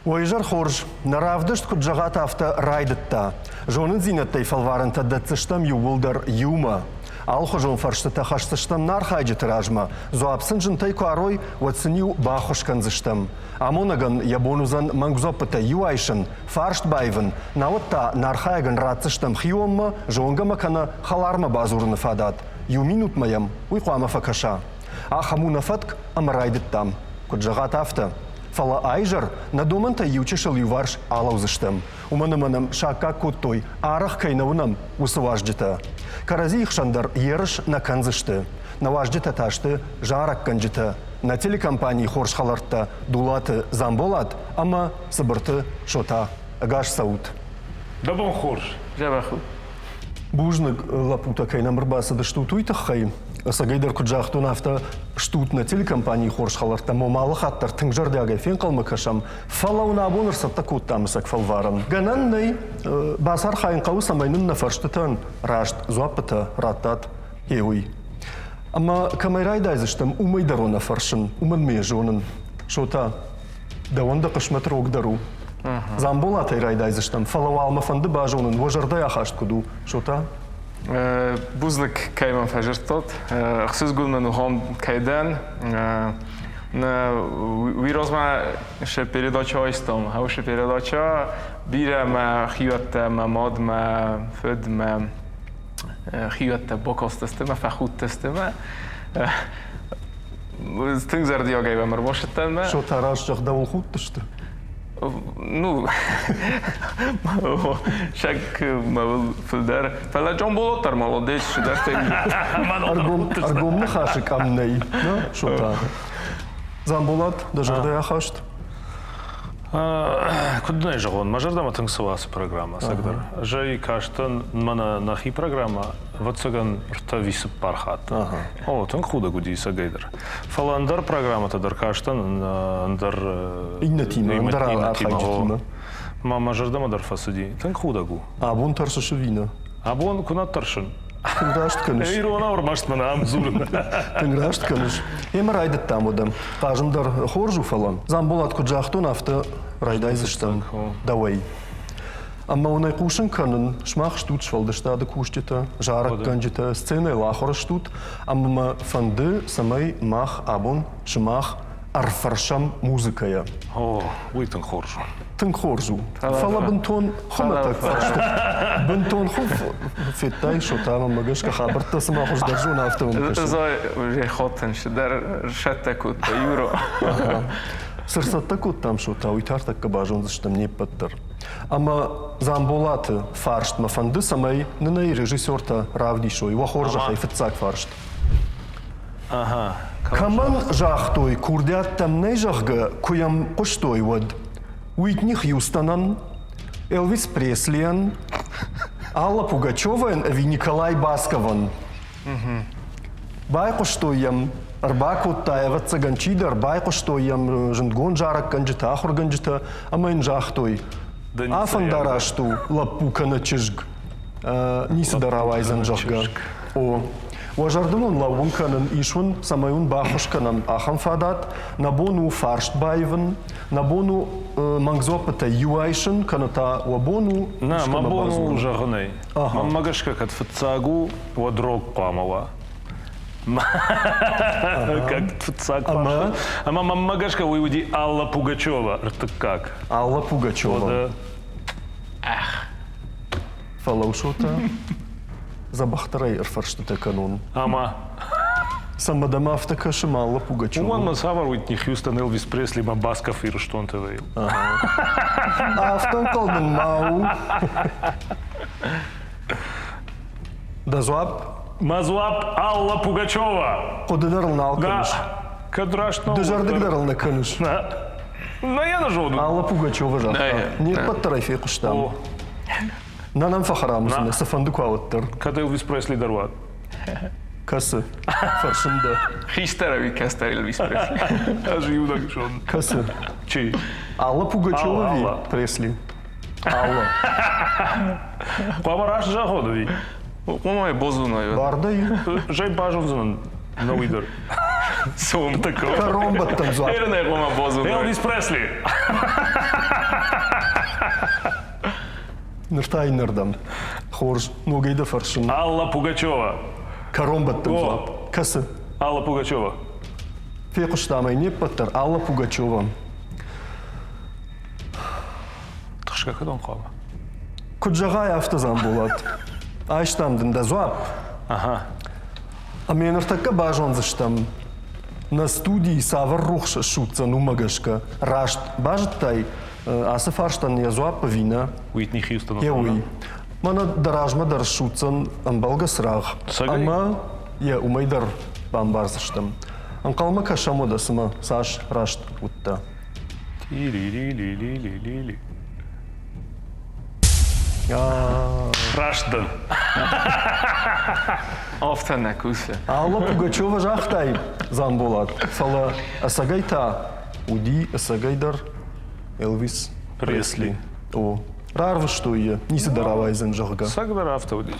Уӕ изӕр хорз! Нӕ равдыст, куыд зӕгъат, афтӕ райдыдта. Зонындзинӕдтӕй фӕлварӕнтӕ дӕтдзыстӕм иууылдӕр иумӕ. Алыхуызон фӕрстытӕ хӕсдзыстӕм нӕ архайджыты размӕ, дзуапп сын зынтӕй куы арой, уӕд сын-иу баххуыс кӕндзыстӕм. Амонӕгӕн йӕ бон уыдзӕн мӕнг дзуӕппытӕй иу айсын, фарст баивын, науӕд та нӕ архайӕгӕн ратдзыстӕм хионмӕ, зонгӕмӕ кӕнӕ хӕлармӕ бадзурыны фадат. Иу минутмӕ йӕм уый хъуамӕ фӕкӕса. Ахӕм у нӕ фӕтк ӕмӕ райдыдтам. Куыд зӕгъат, афтӕ. Фӕлӕ аизӕр нӕ домӕнтӕй иучысыл иуварс алӕудзыстӕм, уымӕн ӕмӕ нӕм саккаг кодтой, арӕх кӕй нӕ уынӕм, уыцы уазджытӕ. Кӕрӕдзийы хсӕн дӕр ерыс нӕ кӕндзысты. Нӕ уазджытӕ та сты зарӕггӕнджытӕ, нӕ телекомпанийы хорз хӕлӕрттӕ Дулаты Дзамболат ӕмӕ Цыбырты Шота. Ӕгас цӕут! Дӕ бон хорз! Дзӕбӕх у. Бузныг, лӕппутӕ, кӕй нӕм ӕрбацыдыстут, уый тыххӕй. Ӕцӕгӕйдӕр куыд загътон, афтӕ стут нӕ телекомпанийы хорз хӕлӕрттӕ ӕмӕ алы хатт дӕр тынг зӕрдиагӕй фенхъӕлмӕ кӕсӕм, фӕлӕ уын абон ӕрцӕттӕ кодтам ӕцӕг фӕлварӕн. Гӕнӕн нӕй, бацархайын хъӕуы, цӕмӕй нын нӕ фӕрстытӕн раст дзуаппытӕ раттат, гъе уый. Ӕмӕ кӕмӕй райдайдзыстӕм, уымӕй дӕр уӕ нӕ фӕрсын, уымӕн ме зонын. Шота, Дӕуӕн дӕ хъысмӕт рогдӕр у. Дзамболатӕй райдайдзыстӕм, фӕлӕ уал мӕ фӕнды базонын, уӕ зӕрдӕйы ахаст куыд у, Шота? Бузныг, кӕй мӕм фӕзырдтат. Ӕхсызгон мын у, хом кӕй дӕн. Уый размӕ шы передача айстам. Уышы передача бирӕ мӕ хиуӕттӕ, мӕ мад, мӕ фыд, мӕ хиуӕттӕ бакастысты мӕ, фӕхудтысты мӕ. Тынг зӕрдиагӕй мӕм ӕрбасыдтӕн мӕ. Шота раст зӕгъ, дӕуыл худтысты? Ну, шаг мӕ фылдӕр. Фӕлӕ Джамболат дӕр молодец, цыдӕртӕ. Ӕргом ныхасы къӕм нӕй, нӕ, Шота? Дзамболат, дӕ зӕрдӕйы ахаст? Куыд нӕ зӕгъон, мӕ зӕрдӕмӕ тынг цӕуы ацы программӕ, ӕцӕгдӕр. Ӕз ӕй кастӕн мӕнӕ нӕхи программӕ, ӕвӕццӕгӕн, ӕртӕ ӕви цыппар хатты. О, тынг худӕг уыди ӕцӕгӕйдӕр. Фӕлӕ ӕндӕр программӕтӕ дӕр кастӕн, ӕндӕр Иннӕтимӕ, ӕндӕр архайджытимӕ. Мӕ мӕ зӕрдӕмӕ дӕр фӕцыди. Тынг худӕг у. Абон тӕрсыс ӕви нӕ? Абон куы нӕ тӕрсын. Тынг раст кӕныс. Иронау ӕрмӕст мӕнӕ ам дзурын. Тынг раст кӕныс. Емӕ райдыдтам уӕдӕ. Хъазын дӕр хорз у, фӕлӕ Дзамболат куыд загътон, афтӕ райдайдзыстӕм дӕуӕй. Ӕмӕ уын ӕй хъусын кӕнын, сымах стут сфӕлдыстады кусджытӕ, зарӕггӕнджытӕ, сценӕйыл ахуыр стут, ӕмӕ мӕ фӕнды, цӕмӕй мах абон сымах ӕрфӕрсӕм музыкӕйӕ. О, уый тынг хорз у. Тынг хорз у. Фӕлӕ бынтон хуымӕтӕг фарст. Бынтон хуы федтай, Шота, мӕнмӕ гӕсгӕ хабӕрттӕ цыма хуыздӕр зоны, афтӕ мӕм кӕсы. Ӕз хотын цыдӕр сӕттӕ кодта Юро. Цы рцӕттӕ кодтам, Шота, уый та ӕртӕккӕ базондзыстӕм не ппӕт дӕр. Ӕмӕ Дзамболаты фарстмӕ фӕнды, цӕмӕй нын ӕй режиссертӕ равдисой. Уӕ хорзӕхӕй фыццаг фарст. Кӕмӕн загътой, курдиаттӕм нӕй, зӕгъгӕ, куы йӕм хъуыстой, уӕд Уитни Хьюстонӕн, Элвис Преслийӕн, Алла Пугачевайӕн ӕви Николай Басковӕн? Байхъуыстой йӕм, ӕрбакодта, ӕвӕццӕгӕн, чидӕр, байхъуыстой йӕм зындгонд зарӕггӕнджытӕ, ахуыргӕнджытӕ ӕмӕ йын загътой, афӕндараст у лӕппу кӕнӕ чызг, ницы дӕр ауайдзӕн, зӕгъгӕ. О, уӕ зӕрдыл уын лӕууын кӕнын, ис уын, цӕмӕй уын баххуыс кӕнӕм ахӕм фадат, нӕ бон у фарст баивын, нӕ бон у мӕнг дзуаппытӕй иу айсын, кӕнӕ та уӕ бон у Нӕ, мӕ бон у зӕгъынӕй. Мӕнмӕ гӕсгӕ кӕд фыццаг у, уӕд рог хъуамӕ уа. Как фыццаг фарст. Ӕмӕ мӕнмӕ гӕсгӕ уый уыди Алла Пугачева, ӕртыккаг. Алла Пугачева. Ӕх. Фӕлӕ Шота дзӕбӕхдӕрӕй ӕрфӕрстытӕ кӕнон. Ӕмӕ? Цӕмӕ дӕм афтӕ кӕсы ма Алла Пугачева? Уымӕн ма цавӕр Уитни Хьюстон, Элвис Пресли ма Басков Ирыстон ТВ-йыл. Афтӕ ӕнхъӕл мын ма у. Дӕ дзуапп? Мӕ дзуапп Алла Пугачева. Хъуыды дӕр ыл нал кӕныс. Кӕд раст нӕу, Дызӕрдыг дӕр ыл нӕ кӕныс. Нӕ. Нӕ йӕ нӕ зонын. Алла Пугачева загъта. Не ппӕт дӕр ӕй фехъуыстам. Нӕ нӕм фӕхӕрам уыдзынӕ, цыфӕнды куы ауӕддӕр. Кӕд Элвис Пресли дӕр уӕд. Кӕсы. Фӕрсын дӕ. Хистӕр ӕви кӕстӕр Элвис Пресли? Ӕз иунӕг зонын. Кӕсы. Чи? Алла Пугачева ӕви Пресли? Алла. Хъуамӕ раст зӕгъон ӕви? Хъуамӕ базонай. Бар дӕ Зӕй базондзынӕн нӕ уый дӕр. Цом. Кӕронбӕттӕн дзуапп. Эрнӕ хъуамӕ базонай. Элвис Пресли. Ныр та иннӕрдӕм. Хорз, ногӕй дӕ фӕрсын. Алла Пугачева. Кӕронбӕттӕн дзуапп. Кӕсы? Алла Пугачева. Фехъуыстам ӕй не ппӕт дӕр Алла Пугачева. Тыхсгӕ кӕдон хъуамӕ? Куыд зӕгъай, афтӕ, Дзамболат. Айстам дын дӕ дзуапп. Ага. Ӕмӕ ныртӕккӕ базондзыстӕм, нӕ студийы цавӕр рухс ссудздзӕн, уымӕ гӕсгӕ. Раст базыдтай, ацы фарстӕн йӕ дзуапп ӕви нӕ? Уитни Хьюстон. Йе уый. Мӕнӕ дӕ размӕ дӕр ссудздзӕн ӕмбӕлгӕ цырагъ. Ӕмӕ йӕ уымӕй дӕр бамбардзыстӕм. Ӕнхъӕлмӕ кӕсӕм уӕдӕ цымӕ цас раст уыдтӕ. Ти-ли-ли-ли-ли-ли-ли. Раст дӕн. Афтӕ нӕ кусы. Алла Пугачева загътай, Дзамболат, фӕлӕ ӕцӕгӕй та уыди ӕцӕгӕй дӕр Элвис Пресли. О, рарвыстой йӕ, ницы дӕр ауайдзӕн, зӕгъгӕ. Цӕгдӕр афтӕ уыди.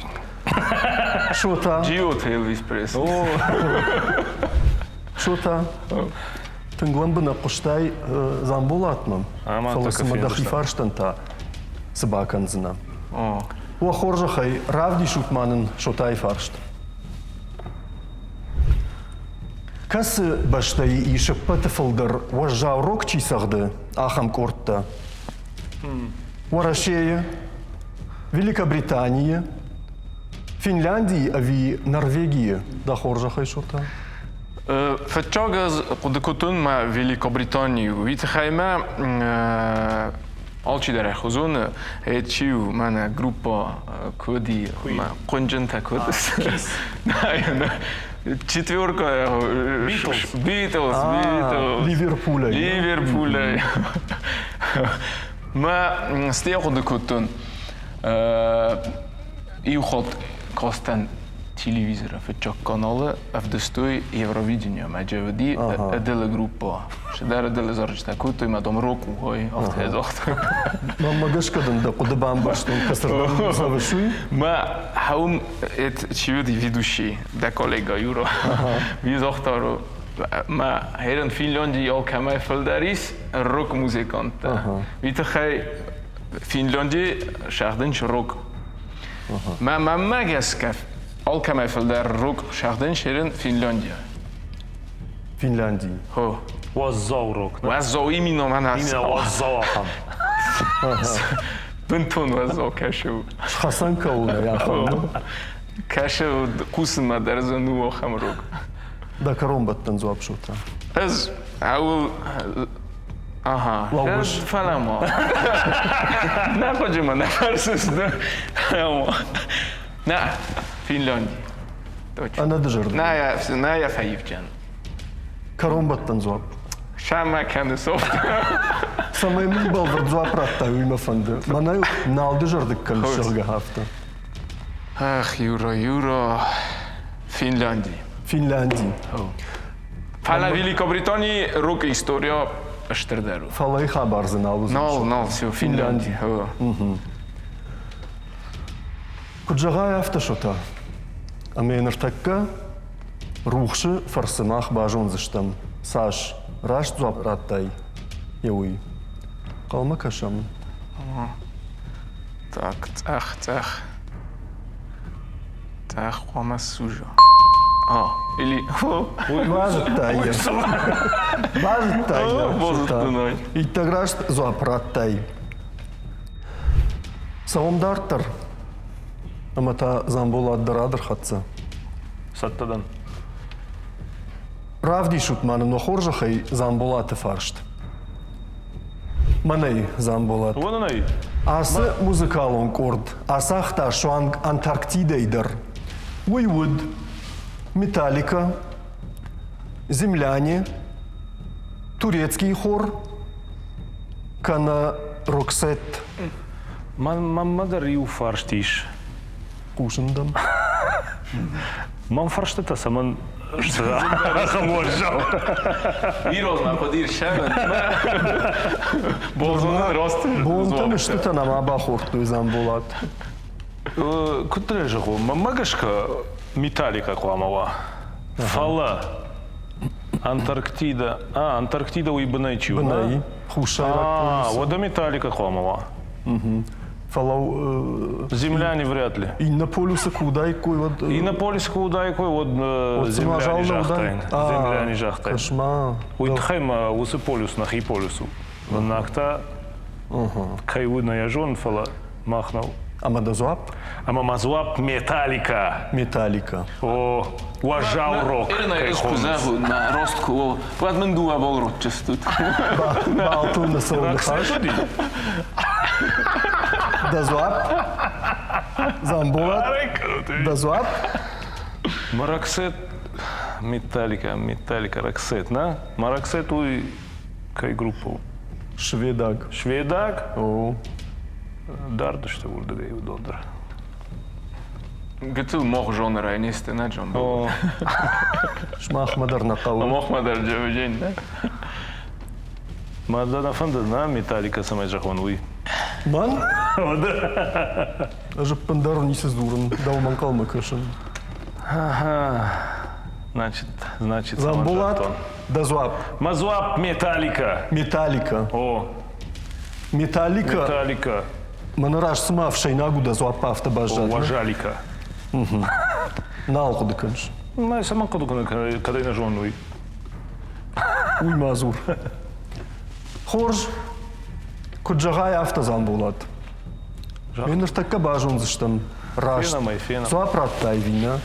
Шота. Джиоты Элвис Пресли. Шота. Тынг лӕмбынӕг хъуыстай Дзамболатмӕ, фӕлӕ цымӕ дӕхи фарстӕн та цы бакӕндзынӕ? Уӕ хорзӕхӕй, равдисут ма нын Шотайы фарст. Кӕцы бӕстӕйы ис ӕппӕты фылдӕр уӕззау рок чи цӕгъды, ахӕм къордтӕ? Уӕрӕсейы, Великобританийы, Финляндийы ӕви Норвегийы? Дӕ хорзӕхӕй, Шота. Фыццаг ӕз хъуыды кодтон мӕ Великобританийы. Уый тыххӕй мӕ алчидӕр ӕххуызоны, чи у мӕнӕ группа куыд и, хъуынджынтӕ куыд. Четверка. Битлз. Битлз, Битлз. Ливерпулӕй. Ливерпулӕй. Мӕ стӕй хъуыды кодтон, иу хатт кастӕн телевизоры фыццаг каналы ӕвдыстой Евровидение ӕмӕ уыди Эделы группа. Цыдӕр Эделы зарджытӕ кодтой, мӕ дам рок у, ой, афтӕ загътой. Мӕнмӕ гӕсгӕ дын дӕ хъуыды бамбӕрстон, кӕцырдӕм цӕуыс, уый? Мӕ хӕуым чи уыди ведущий, дӕ коллега Юра, уый загъта, мӕ хӕрын Финляндийы алкӕмӕй фылдӕр ис рок-музыканттӕ. Уый тыххӕй Финляндийы сӕгъдынч рок. Мӕ мӕнмӕ гӕсгӕ алкӕмӕй фылдӕр рок сӕгъдын шерын Финляндия. Финляндии. Хо. Уӕззау рок. Уӕззау именно мӕнӕ. Именно уӕззау ахӕм. Бынтон уӕззау кӕсы. Схӕцӕн кӕуыл нӕй ахӕм. Кӕсы хъусынмӕ дӕр зын у ахӕм рок. Дӕ кӕронбӕттӕн дзуапп шота. Ӕз ауыл Ага. Лӕууыс. Фӕлӕ ма. Нӕ хъуыды ма нӕ фӕрсыс, да? Нӕ, Финлянди. Точно. Ӕнӕдызӕрдыг. Нӕ, нӕ йӕ фӕивджын. Кӕронбӕттӕн дзуапп. Сӕмӕ кӕны софт. Цӕмӕй мын бӕлвырд дзуапп радтай, уый мӕ фӕнды. Мӕнӕ нал дызӕрдыг кӕныс, зӕгъгӕ, афтӕ. Ах, Юра, Юра. Финлянди. Финлянди. Фӕлӕ Великобританийы рок история стырдӕр у. Фӕлӕ хабар дзы нал уыдзӕн. Нал, нал, все, Финлянди. Куыд зӕгъай, афтӕ Шота. Ӕмӕ ныртӕккӕ рухсы фӕрцы мах базондзыстӕм, цас раст дзуапп радтай, йе уый. Хъӕумӕ кӕсӕм. Так, цъӕх, цъӕх. Цъӕх хъуамӕ суза. А, или... Базыдтай йӕ. Базыдтай йӕ. Базыдтон. Иттӕг раст дзуапп радтай. Цӕуӕм дарддӕр. Ӕмӕ та Дзамболат дӕр ӕрхӕццӕ. Цӕттӕ дӕн. Равдисут ма нын уӕ хорзӕхӕй Дзамболаты фарст. Мӕнӕй, Дзамболат. Уонӕй. Ацы музыкалон къорд ацагъта суанг Антарктидӕй дӕр. Уый уыд Металлика, Земляне, Турецкий хор кӕнӕ Роксетт. Мӕнмӕ дӕр иу фарст ис. Хъусын дӕм. Мӕн фӕрстытӕ цӕмӕн сты ахӕм уӕззау? Ирон хъуыди сӕвӕн. Бозоны рост. Бонтӕ мыстытӕ нӕма бахордтой Дзамболат. Куыд дын зӕгъон, мӕнмӕ гӕсгӕ Металлика хъуамӕ уа. Фӕлӕ Антарктида. А, Антарктида уый бынӕй чи у? Бынӕй, хуссайраг полюсы. Уӕдӕ Металлика хъуамӕ уа. Фӕлӕ Земляне вряд ли. Иннӕ полюсы куы уыдаиккой, уӕд... Иннӕ полюсы куы уыдаиккой, уӕд земляне загътаин. Земляне загътаин. Кӕс-ма. Уый тыххӕй ма уыцы полюс нӕхи полюс у. Наг та кӕй у, нӕ йӕ зонын, фӕлӕ мах нӕу. Ӕмӕ дӕ дзуапп? Ӕмӕ мӕ дзуапп Металлика. Металлика. О, уӕззау рок. Ирина, ӕз куы зӕгъон, мӕ рост куы у, уӕд мын дыууӕ балротчы стут. Балтыл нӕ цӕуы ныхас. Дӕ дзуапп? Дзамболат? Дӕ дзуапп? Мараксет, Металлика, Металлика, Роксет, на? Мараксет уый кӕй группа у? Шведаг. Шведаг? О. Дард сты уырдыгӕй уыдон дӕр. Гыццыл мох жанрӕй не сты, нӕ Джамбол? Сымахмӕ дӕр нӕ хъӕуы. Мохмӕ дӕр джевджен, да? Мӕ дӕ нӕ фӕнды, нӕ Металлика цӕмӕй зӕгъон, уый? Мӕн? Ӕз ӕппындӕр ницы дзурын, дӕумӕ ӕнхъӕлмӕ кӕсын. Значит, значит, Дзамболат, дӕ дзуапп. Мӕ дзуапп Металлика. Металлика. О. Металлика. Металлика. Мӕнӕ раст цыма ӕфсӕйнаг у дӕ дзуапп афтӕ баззад. Уазалика. Нал хъуыды кӕныс. Мӕ цӕмӕн хъуыды кӕнын, кӕд ӕй нӕ зонын, уый. Уый ма дзур. Хорз. Куыд зӕгъай, афтӕ, Дзамболат. Ме ныртӕккӕ базондзыстӕм раст. Фенӕм ӕй, фенӕм. Дзуапп радтай ӕви нӕ?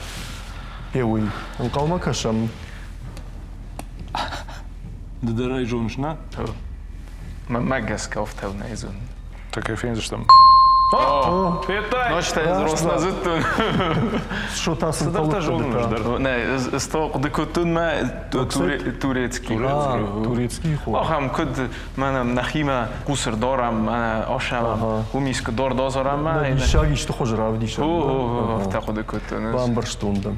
Е уый. Ӕнхъӕлмӕ кӕсӕм. Ды дӕр ӕй зоныс, нӕ? Мӕнмӕ гӕсгӕ афтӕ нӕ зонын. Так и фендзыстӕм. Федтай? Ночь-то я рост нӕ зыдтон. Что та сын Цыдӕртӕ зонын ӕз дӕр. Нӕ, ӕз то хъуыды кодтон мӕ турецкий. Турецкий хор. Ахӕм куыд мӕнӕ нӕхимӕ хъусыр дарӕм, мӕнӕ асӕм, уым искуы дор дазарӕм. Нӕ диссаг исты хуызы равдисӕм. О, афтӕ хъуыды кодтон. Бамбӕрстон дӕ.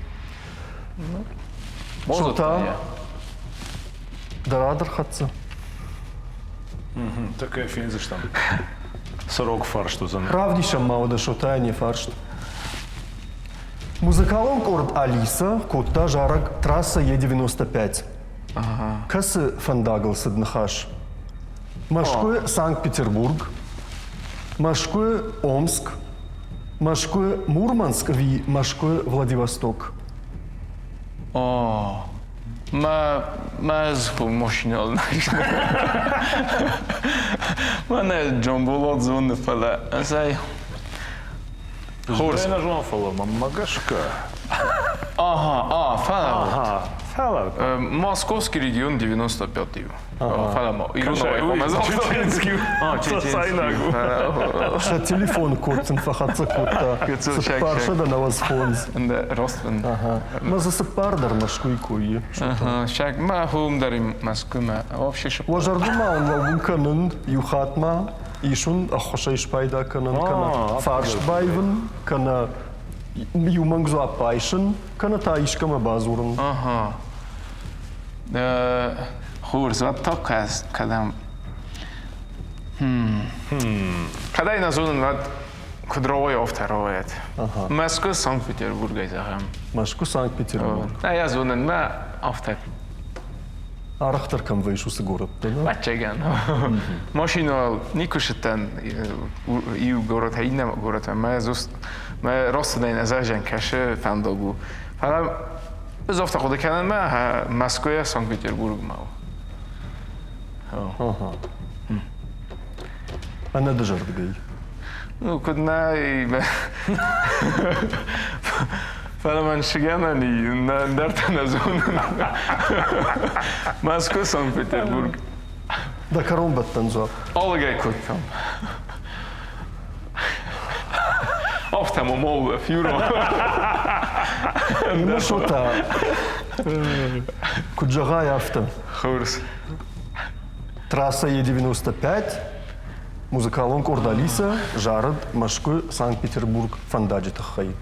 Что та? Дӕ рад ӕрхӕццӕ. Такая фендзыстӕм. Цы рог фарст уыдзӕн? Равдисӕм ма уӕдӕ Шотайӕн йӕ фарст. Музыкалон къорд «Алиса» кодта зарӕг «Трасса Е-95». Кӕцы фӕндагыл цыд ныхас? Мӕскуы, Санкт-Петербург, Мӕскуы, Омск, Мӕскуы, Мурманск ӕви Мӕскуы, Владивосток? О, Мӕ мӕ ӕз машинӕйыл Мӕнӕ Джамбулат зоны, фӕлӕ ӕз ӕй хорз. Нӕ зонын, фӕлӕ мӕнмӕ гӕсгӕ. Ага, а, фӕлӕ. Ага, фӕлӕ. Московский регион 95-й. Фӕлӕ ма иронау Чеченский. Чеченский. Сӕ телефон код сын фӕхӕццӕ кодта. 495. Раст Мӕ дзы цыппар дӕр Мӕскуыйы кой Шаг мӕ хом дӕр Мӕскуымӕ. Вообще Уӕ зӕрды ма уын лӕууын кӕнын иу хатт ма ис уын ӕххуысӕй спайда кӕнын, кӕнӕ фарст баивын, кӕнӕ иу мӕнг дзуапп айсын, кӕнӕ та искӕмӕ бадзурын. Ага. Хорз, уӕд та кӕдӕм? Кӕдӕй нӕ зонын, уӕд куыд рауайа, афтӕ рауайӕд. Мӕскуы Санкт-Петербургӕй зӕгъӕм. Мӕскуы Санкт-Петербург. Нӕ йӕ зонын, мӕ афтӕ. Арӕхдӕр кӕм вӕййыс уыцы горӕтты, нӕ? Ӕвӕццӕгӕн. Машинӕйыл никуы сыдтӕн иу горӕтӕй иннӕ горӕтмӕ. Мӕ мӕ рацыдӕн ӕз ӕзӕн кӕсы фӕндаг у. Фӕлӕ ӕз афтӕ хъуыды кӕнын мӕ Мӕскуыйӕ Санкт-Петербургмӕ у. Ӕнӕдызӕрдыгӕй. Ну, куыд нӕ, фӕлӕ мӕн сыгӕнӕн и, ӕндӕртӕ нӕ зонын. Мӕскуы, Санкт-Петербург. Дӕ кӕронбӕттӕн дзуапп. Алыгӕй кодтам. Афтӕ ма молле, фюро. Ну, что та? Куыд зӕгъай, афтӕ. Хорз. Трасса Е95, музыкалон къорд Алиса зарыд Мӕскуы, Санкт-Петербург фӕндаджы тыххӕй.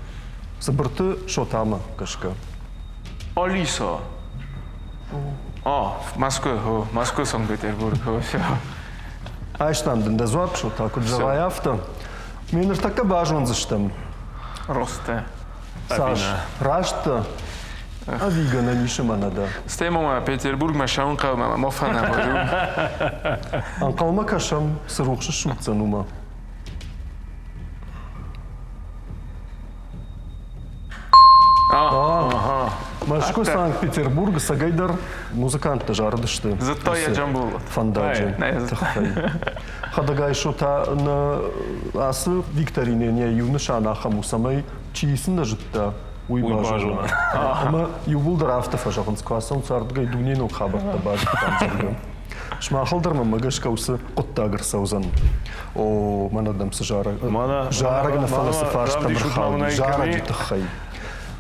Цыбырты Шотамӕ гӕсгӕ. Алиса. А, Мӕскуы, Мӕскуы, Санкт-Петербург, все. Айстам дын дӕ дзуапп, Шота, куыд зӕгъай, афтӕ. Ме ныртӕккӕ базондзыстӕм. Росте. Цас? Раст дӕ? Ӕви гӕнӕн ис ӕмӕ нӕ дӕ? Стӕй ма мӕ Петербургмӕ сӕуын хъӕуы ӕмӕ ма фӕнӕм. Ӕнхъӕлмӕ кӕсӕм, цы рухс ссудздзӕн, уымӕ. Мӕскуы, Санкт-Петербург цӕгӕйдӕр музыканттӕ зарыдысты. Зыдта йӕ Джамбулат. Фӕндаджы тыххӕй. Хӕдӕгай та нӕ ацы викторинӕйӕн йӕ иу нысан ахӕм у, цӕмӕй чи сын нӕ зыдта, уый базона. Ӕмӕ иууылдӕр афтӕ фӕзӕгъынц, куы ацӕуынц ардыгӕй дуне ног хабӕрттӕ базыдтам, зӕгъгӕ. Сымахыл дӕр мӕнмӕ гӕсгӕ уыцы хъуыддаг ӕрцӕудзӕн. О, мӕнӕ дӕм цы зарӕг, зарӕг нӕ, фӕлӕ цы фарстӕм ӕрхауди, зарӕджы тыххӕй.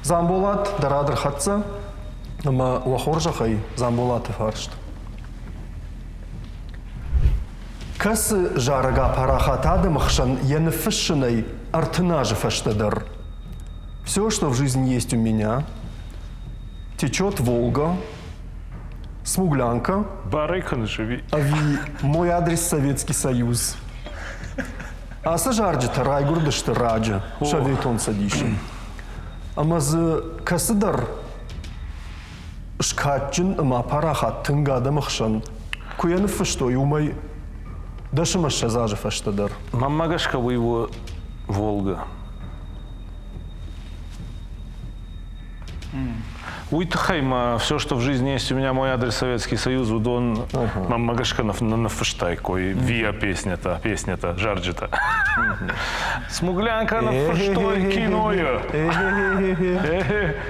Дзамболат дӕ рад ӕрхӕццӕ, ӕмӕ уӕ хорзӕхӕй Дзамболаты фарст. Кӕцы зарӕг апарахат адӕмы хсӕн йӕ ныффыссынӕй 30 азы фӕстӕдӕр? Все, что в жизни есть у меня, течет Волга, Смуглянка. Барӕй кӕныс ӕви? Ӕви Мой адрес Советский Союз. Ацы зарджытӕ райгуырдысты раджы, Советон Цӕдисы. Ӕмӕ дзы кӕцыдӕр скадджын ӕмӕ парахат тынг адӕмы хсӕн, куы йӕ ныффыстой, уымӕй 10-20 азы фӕстӕ дӕр. Мӕнмӕ гӕсгӕ уый у Волга. Уый тыххӕй ма все, что в жизни есть у меня, мой адрес Советский Союз, уыдон мӕнмӕ гӕсгӕ ныффыстаиккой виа песня-то, песня-то, зарджытӕ. Смуглянка ныффыстой кинойы.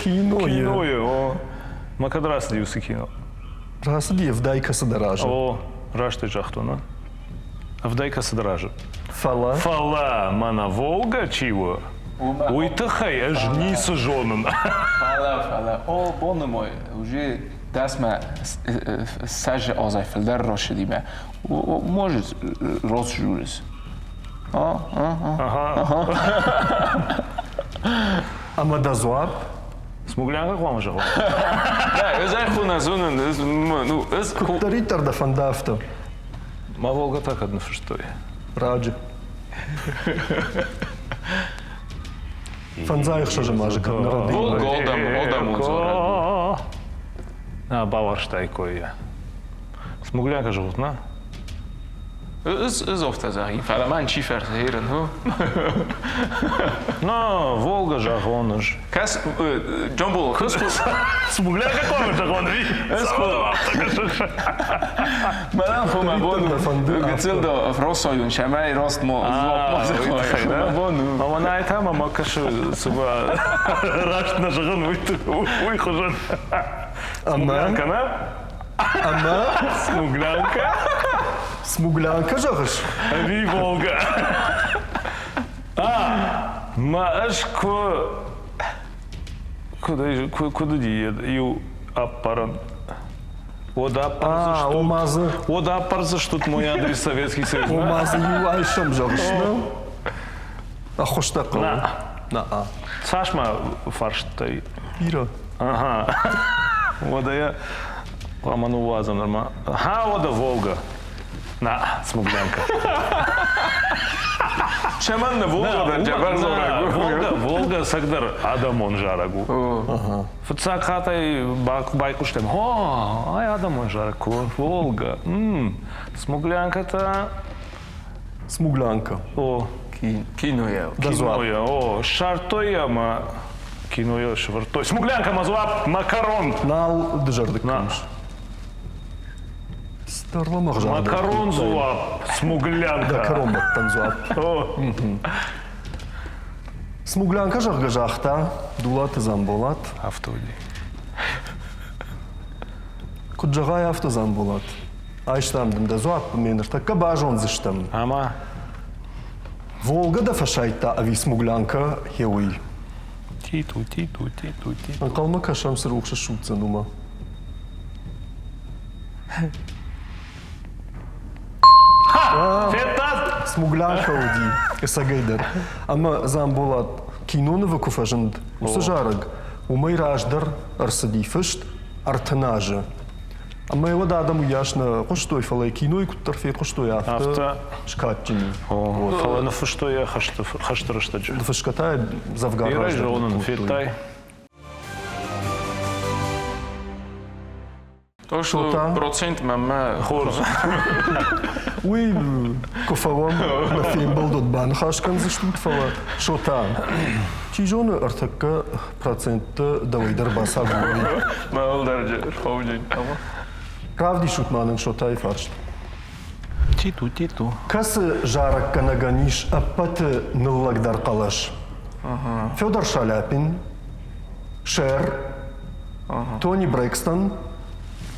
Кинойы. Кинойы, о. Мӕ кӕд рацыди уыцы кино? Рацыди ӕвдай кӕцыдӕр азы. О, раст ӕй загътон, а? Ӕвдай кӕцыдӕр азы. Фӕлӕ? Фӕлӕ мӕнӕ Волга чи у, уый тыххӕй ӕз ницы зонын. Фӕлӕ, фӕлӕ, о, боны мой, уже дӕсмӕ сӕзы азӕй фылдӕр рацыдимӕ. Может, разжурись. Ага. Ӕмӕ дӕ дзуапп? Смуглянка хъуамӕ зӕгъон. Да, ӕз ӕй хъуы нӕ зонын, ну, ӕз Куыддӕриддӕр дӕ фӕнда, афтӕ. Мӕ Волга та кӕд ныффыстой? Раджы. Фӕндзай ӕхсӕзӕм азы кӕд нӕ Волга одам дзорӕг. На, бауарзтаиккой йӕ. Смуглянка зӕгъут, на? Ӕз афтӕ зӕгъин, фӕлӕ мӕн чи фӕрсы, ну? На, Волга зӕгъон ӕз. Кӕс, Джамбул, кӕс Смуглянка хъуамӕ зӕгъон, ӕви? Мӕнӕн хо мӕ бон гыццыл да росойун, сӕмӕй рост мо мӕ бон у. Ӕмӕ нӕ та мӕ кӕсы, цыма раст нӕ зӕгъын, уый хуызӕн. Смуглянка, нӕ? Ӕмӕ? Смуглянка? Смуглянка зӕгъыс? Ӕви Волга? А, мӕ ӕз куы куыд уыди иу ӕппарӕн? Уӕд ӕппардзыстут. Ома дзы. Уӕд ӕппардзыстут мой адрес Советский Союз. Ома дзы иу айсӕм зӕгъыс, нӕ? Ӕххуыс дӕ хъӕуы? Нӕ. Цас ма фарстай? Бирӕ. Ага. Уӕдӕ йӕ хъуамӕ ныууадзӕм нырма. Ха, уӕдӕ Волга. На, смуглянка. Цӕмӕннӕ Волга дӕр джабар зарӕг у? Волга, Волга ӕцӕгдӕр адӕмон зарӕг у. Фыццаг хатт ӕй байхъуыстам, о, ай адӕмон зарӕг куы, Волга. Смуглянка та... Смуглянка. О. Кинойӕ. Кинойӕ, о. Ссардтой ӕмӕ кинойӕ сӕвӕрдтой. Смуглянка мӕ дзуапп, макарон. Нал дызӕрдыг кӕныс. Макарон дзуапп, смуглянка. Дӕ кӕронбӕттӕн дзуапп. Смуглянка, зӕгъгӕ, загъта Дулаты Дзамболат. Афтӕ уыди. Куыд зӕгъай, афтӕ, Дзамболат. Айстам дын дӕ дзуапп, ме ныртӕккӕ базондзыстӕм. Ӕмӕ? Волга дӕ фӕсайдта ӕви смуглянка, хеуый? Титу, титу, титу, титу. Ӕнхъӕлмӕ кӕсӕм, цы рухс ссудздзӕн, уымӕ. Федтат? Смуглянка уыди, ӕцӕгӕйдӕр. Ӕмӕ Дзамболат кинонывы куы фӕзынд, уыцы зарӕг, уымӕй раздӕр ӕрцыди фыст 30 азы. Ӕмӕ уӕд адӕм уыйас нӕ хъуыстой, фӕлӕ кинойы куыддӕр фехъуыстой, афтӕ скадджын и. Фӕлӕ ныффыстой йӕ хӕсты рӕстӕджы. Фысгӕ та дзӕвгар раздӕр. Федтай? То процент мӕмӕ хорз. Уый куы фӕуӕм, нӕ фембӕлд уӕд баныхас кӕндзыстут, фӕлӕ Шота, чи зоны, ӕртӕккӕ проценттӕ дӕуӕй дӕр бацагурой. Мӕныл дӕр рхауди. Равдисут ма нын Шотайы фарст. Титу, титу. Кӕцы зарӕггӕнӕгӕн ис ӕппӕты ныллӕгдӕр хъӕлӕс? Федор Шаляпин, Шер, Тони Брэкстон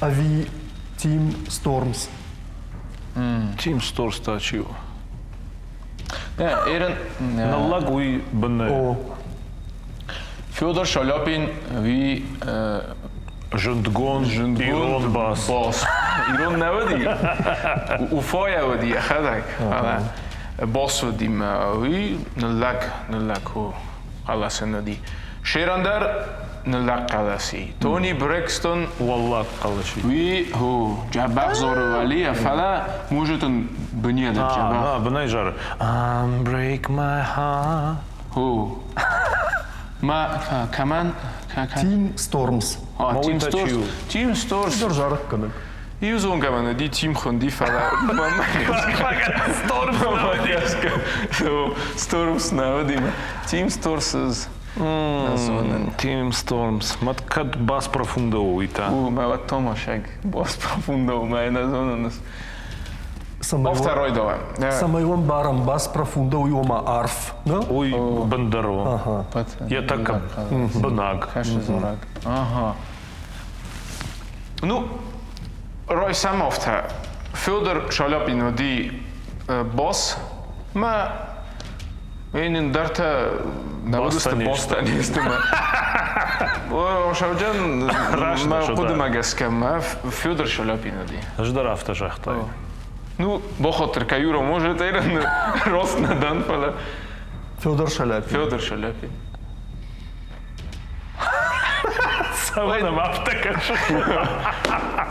ӕви Тим Стормс? Тим Сторс та чи у? Эрен Ныллӕг уый бынӕй. О. Федор Шаляпин ви зындгонд ирон бас. Бас. Ирон нӕ уыди. Уфайӕ уыди йӕхӕдӕг. Бас уыди мӕ уый ныллӕг, ныллӕг хъӕлӕсы уыди. Шеран дӕр ныллӕг хъӕлӕси. Тони Брэкстон уӕллаг хъӕлӕси. Уый хо джабах зары валия, фӕлӕ может он бынӕй дӕр джабах. Бынӕй зары. Break my heart. Хо. Ма кӕмӕн? Тим Стормс. Тим Сторс. Тим Сторс. Дӕр зарӕггӕнӕг. Иу зонгӕ мӕн уыди Тим хуынди, фӕлӕ Стормс нӕ уыди. Стормс нӕ уыди. Тим Сторс Тим Стормс. Мад кӕд бас профундо уый та? У, мӕ уӕд Томашӕг бас профундо, мӕ нӕ зонын. Второй давай. Цӕмӕй уӕм барӕм бас профундо, уый ома арф, нӕ? Уый бындӕр у. Йӕ тӕккӕ бынаг. Ага. Ну, райсӕм афтӕ. Федор Шаляпин уыди бас, мӕ ын дӕртӕ нӕ уыдысты бастӕ не сты мӕ. Шауджан, мӕ хъуыдымӕ гӕсгӕ мӕ Федор Шаляпин уыди. Ӕз дӕр афтӕ загътай. Ну, бахатыр кӕ, может, рост нӕ дӕн, фӕлӕ Федор Шаляпин. Федор Шаляпин. Цӕуыл ӕм афтӕ кӕсы?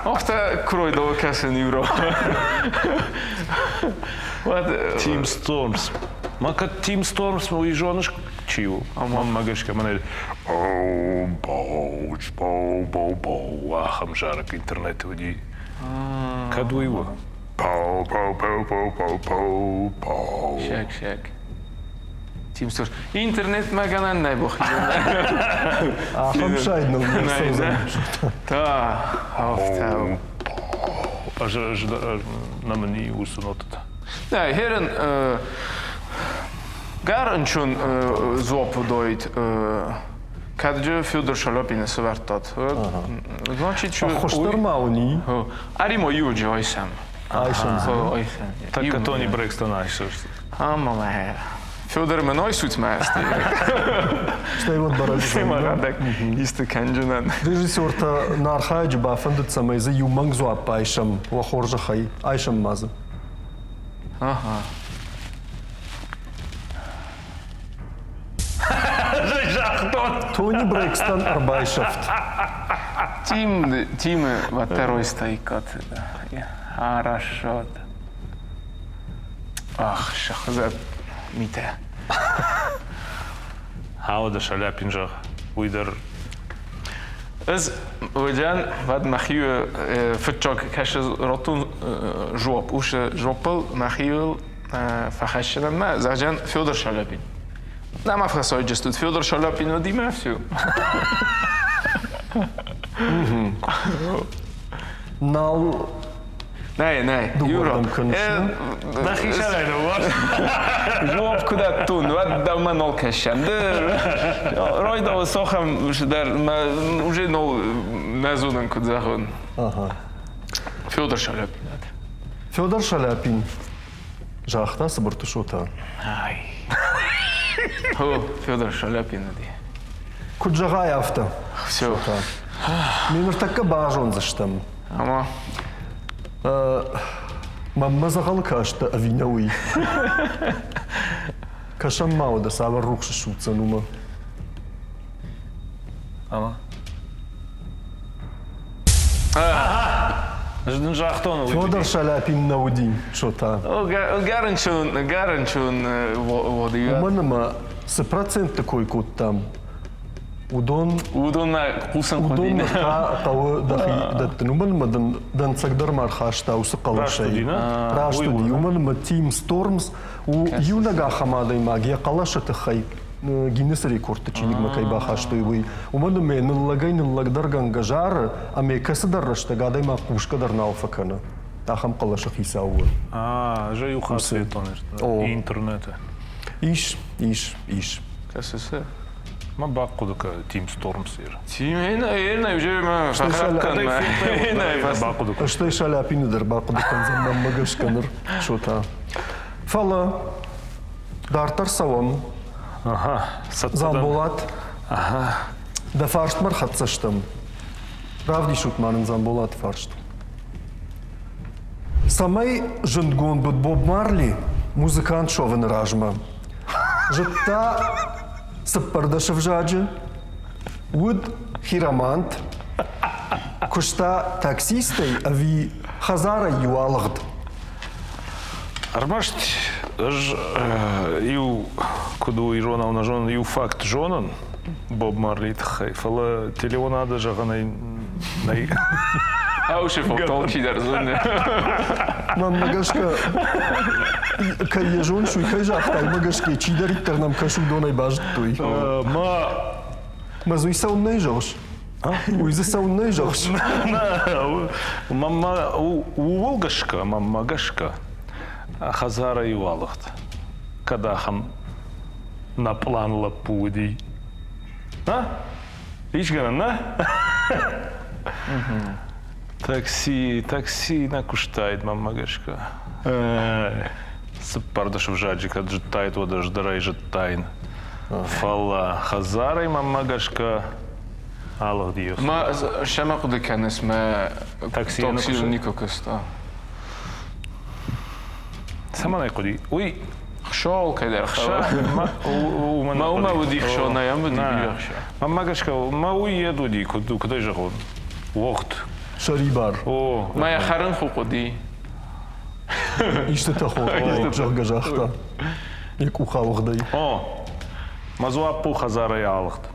Афтӕ куыройдоны кӕсын иу Тим Стормс. Ма кӕд Тим Стормс уый зоныс чи у? Мӕнмӕ гӕсгӕ мӕнӕ Оу, боу, боу, боу, боу, ахӕм зарӕг интернеты уыди. Кӕд уый у? Боу, боу, боу, боу, боу, боу, боу. Шаг, шаг. Тим Сторс. Интернетмӕ гӕнӕн нӕй бохизӕн. Ахӕм сайд ныл не рцӕудзӕн. Та, афтӕ. Ӕз нӕмын уыцы нотӕтӕ. Нӕ, херен гар ынчун дзуапп уыдаид кӕд Федор Шаляпины сӕвӕрдтат. Значит, Хуыздӕр ма уыни. Ӕри-ма иуджы айсӕм. Айсӕм. Айсӕм. Тӕккӕ Тони Брэкстон айсӕм. Ама мӕ. Федор мын айсут мӕ Стӕй уӕд бӕрӕг Стӕй исты кӕнджынӕн. Режиссертӕ нӕ архайӕджы бафӕндыд, цӕмӕй дзы иу мӕнг дзуапп айсӕм, уӕ хорзӕхӕй, айсӕм ма дзы. Ага. Загътон. Тони Брэкстон ӕрбайсӕфт. Тим, Тимы во второй стойкат. Хорошо. Ах, Шахзат митӕ. Ауӕдӕ Шаляпин зӕгъ, уый дӕр Ӕз уыдӕн, уӕд мӕхи фыццаг кӕсы ротон жуап, усы жопыл мӕхиуыл фӕхӕссынӕн мӕ зӕгъдзӕн Федор Шаляпин. Нӕма фӕсайджыстут, Федор Шаляпин уыди мӕ все. Нал Нӕй, нӕй, Дыууӕрдӕм кӕныс, Дӕхи сӕрӕй ныууадз. Жуап куы дӕттон, уӕд дӕумӕ нал кӕсӕм. Ды райдауы сохӕм дӕр мӕ уже нал нӕ зонын, куыд зӕгъон. Ага. Федор Шаляпин. Федор Шаляпин, загъта Цыбырты Шота. Ай. О, Федор Шаляпин уыди. Куыд зӕгъай, афтӕ. Все. Ме ныртӕккӕ базондзыстӕм. Ӕмӕ? Мӕнмӕ дзӕгъӕлы кастӕ ӕви нӕ уый? Кӕсӕм ма уӕдӕ цавӕр рухс ссудздзӕн уымӕ. Ӕмӕ? Ӕз дын загътон, уый Федор Шаляпин нӕ уыди, Шота. Гаранчун, гаранчун воды. Уымӕн ӕмӕ цы процентты кой кодтам, Уыдон Уыдонмӕ хъусын хъуыди. Уыдонмӕ та хъӕуы дӕхи дӕттын. Уымӕн ӕмӕ дын дӕнцӕг дӕр ма рхаста уыцы хъӕлӕсӕй. Раст уыди, уымӕн ӕмӕ Тим Стормс у иунӕг ахӕм адӕймаг, йӕ хъӕлӕсы тыххӕй Гиннесы рекордты чиныгмӕ кӕй бахастой, уый. Уымӕн ӕмӕ ныллӕгӕй ныллӕгдӕргӕнгӕ зары, ӕмӕ кӕцыдӕр рӕстӕг адӕймаг хъусгӕ дӕр нал фӕкӕны. Ахӕм хъӕлӕсы хицау у. Ӕз иу хатт федтон интернеты. Ис, ис, ис. Кӕсы цы? Ма бахъуыды кӕ Тим Стормсир. Тим ӕнӕ уже ма бахъуыды кӕн. Стӕй Шаляпины дӕр бахъуыды кӕндзӕн мӕнмӕ гӕсгӕ ныр Шота. Фӕлӕ дарддӕр цӕуӕм. Ага, Дзамболат, дӕ фарстмӕ рхӕццӕ стӕм. Равдисут ма нын Дзамболаты фарст. Цӕмӕй зындгонд уыд Боб Марли музыкант суӕвыны размӕ. Зыдта 14 ӕвзаджы, уыд хиромант, куыста таксистӕй ӕви хӕдзарӕй иу алыгъд. Ӕрмӕст ӕз иу, куыд у иронау нӕ зонын, иу факт зонын Боб Марлийы тыххӕй, фӕлӕ телеуынады зӕгъынӕй нӕй. Ауши фактол чидӕр зоны. Мӕнмӕ гӕсгӕ, кӕй йӕ зоныс, уый кӕй загътай, уымӕ гӕсгӕ чидӕриддӕр нӕм кӕсы, уыдонӕй базыдтой. Ма Мӕ дзы уый цӕуыннӕ зӕгъыс? Уый дзы цӕуыннӕ зӕгъыс? Мӕнмӕ ууыл гӕсгӕ, мӕнмӕ гӕсгӕ, хӕдзарӕй иу алыгъд. Кӕд ахӕм нӕ пълан лӕппу уыди. А? Ис гӕнӕн, нӕ? Такси, такси нӕ куыстаид мӕнмӕ гӕсгӕ. 14 ӕвзаджы кӕд зыдтаид, уӕд ӕз дӕр ӕй зыдтаин. Фӕлӕ хӕдзарӕй мӕнмӕ гӕсгӕ алыгъди. Ма сӕмӕ хъуыды кӕныс, мӕ таксийы никуы куыста. Цӕмӕн ӕй хъуыди? Уый Хсол кӕдӕр хса. Мӕ уымӕ уыди хсо, нӕ йӕм уыди бирӕ хса. Мӕнмӕ гӕсгӕ, мӕ уый йед уыди, куыд куыд ӕй зӕгъон, уогъд. Сӕрибар. О. Мӕ йӕ хӕрын хуы хъуыди. Истытӕ хохы, зӕгъгӕ, загъта. Йӕ къухауыгъдӕй. О, мӕ дзуапп у хӕдзарӕй алыгъд.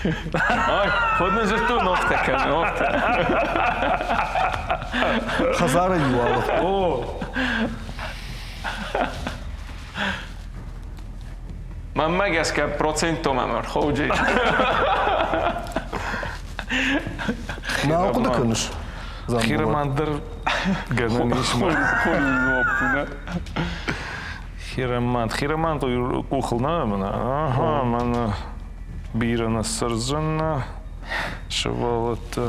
Ой, хоть не зыдтон офтӕ кӕны, офтӕ. Хӕдзарӕй иу алыгъд. О! Мӕнмӕ гӕсгӕ процентом ӕмӕ рхоуджи. Нал хъуыды кӕныс? Хиромант дӕр гӕнӕн ис. Хиромант. Хиромант къухыл нӕ мӕнӕ. Ага, мӕнӕ бирӕ нӕ цӕрдзӕн сывӕллӕттӕ.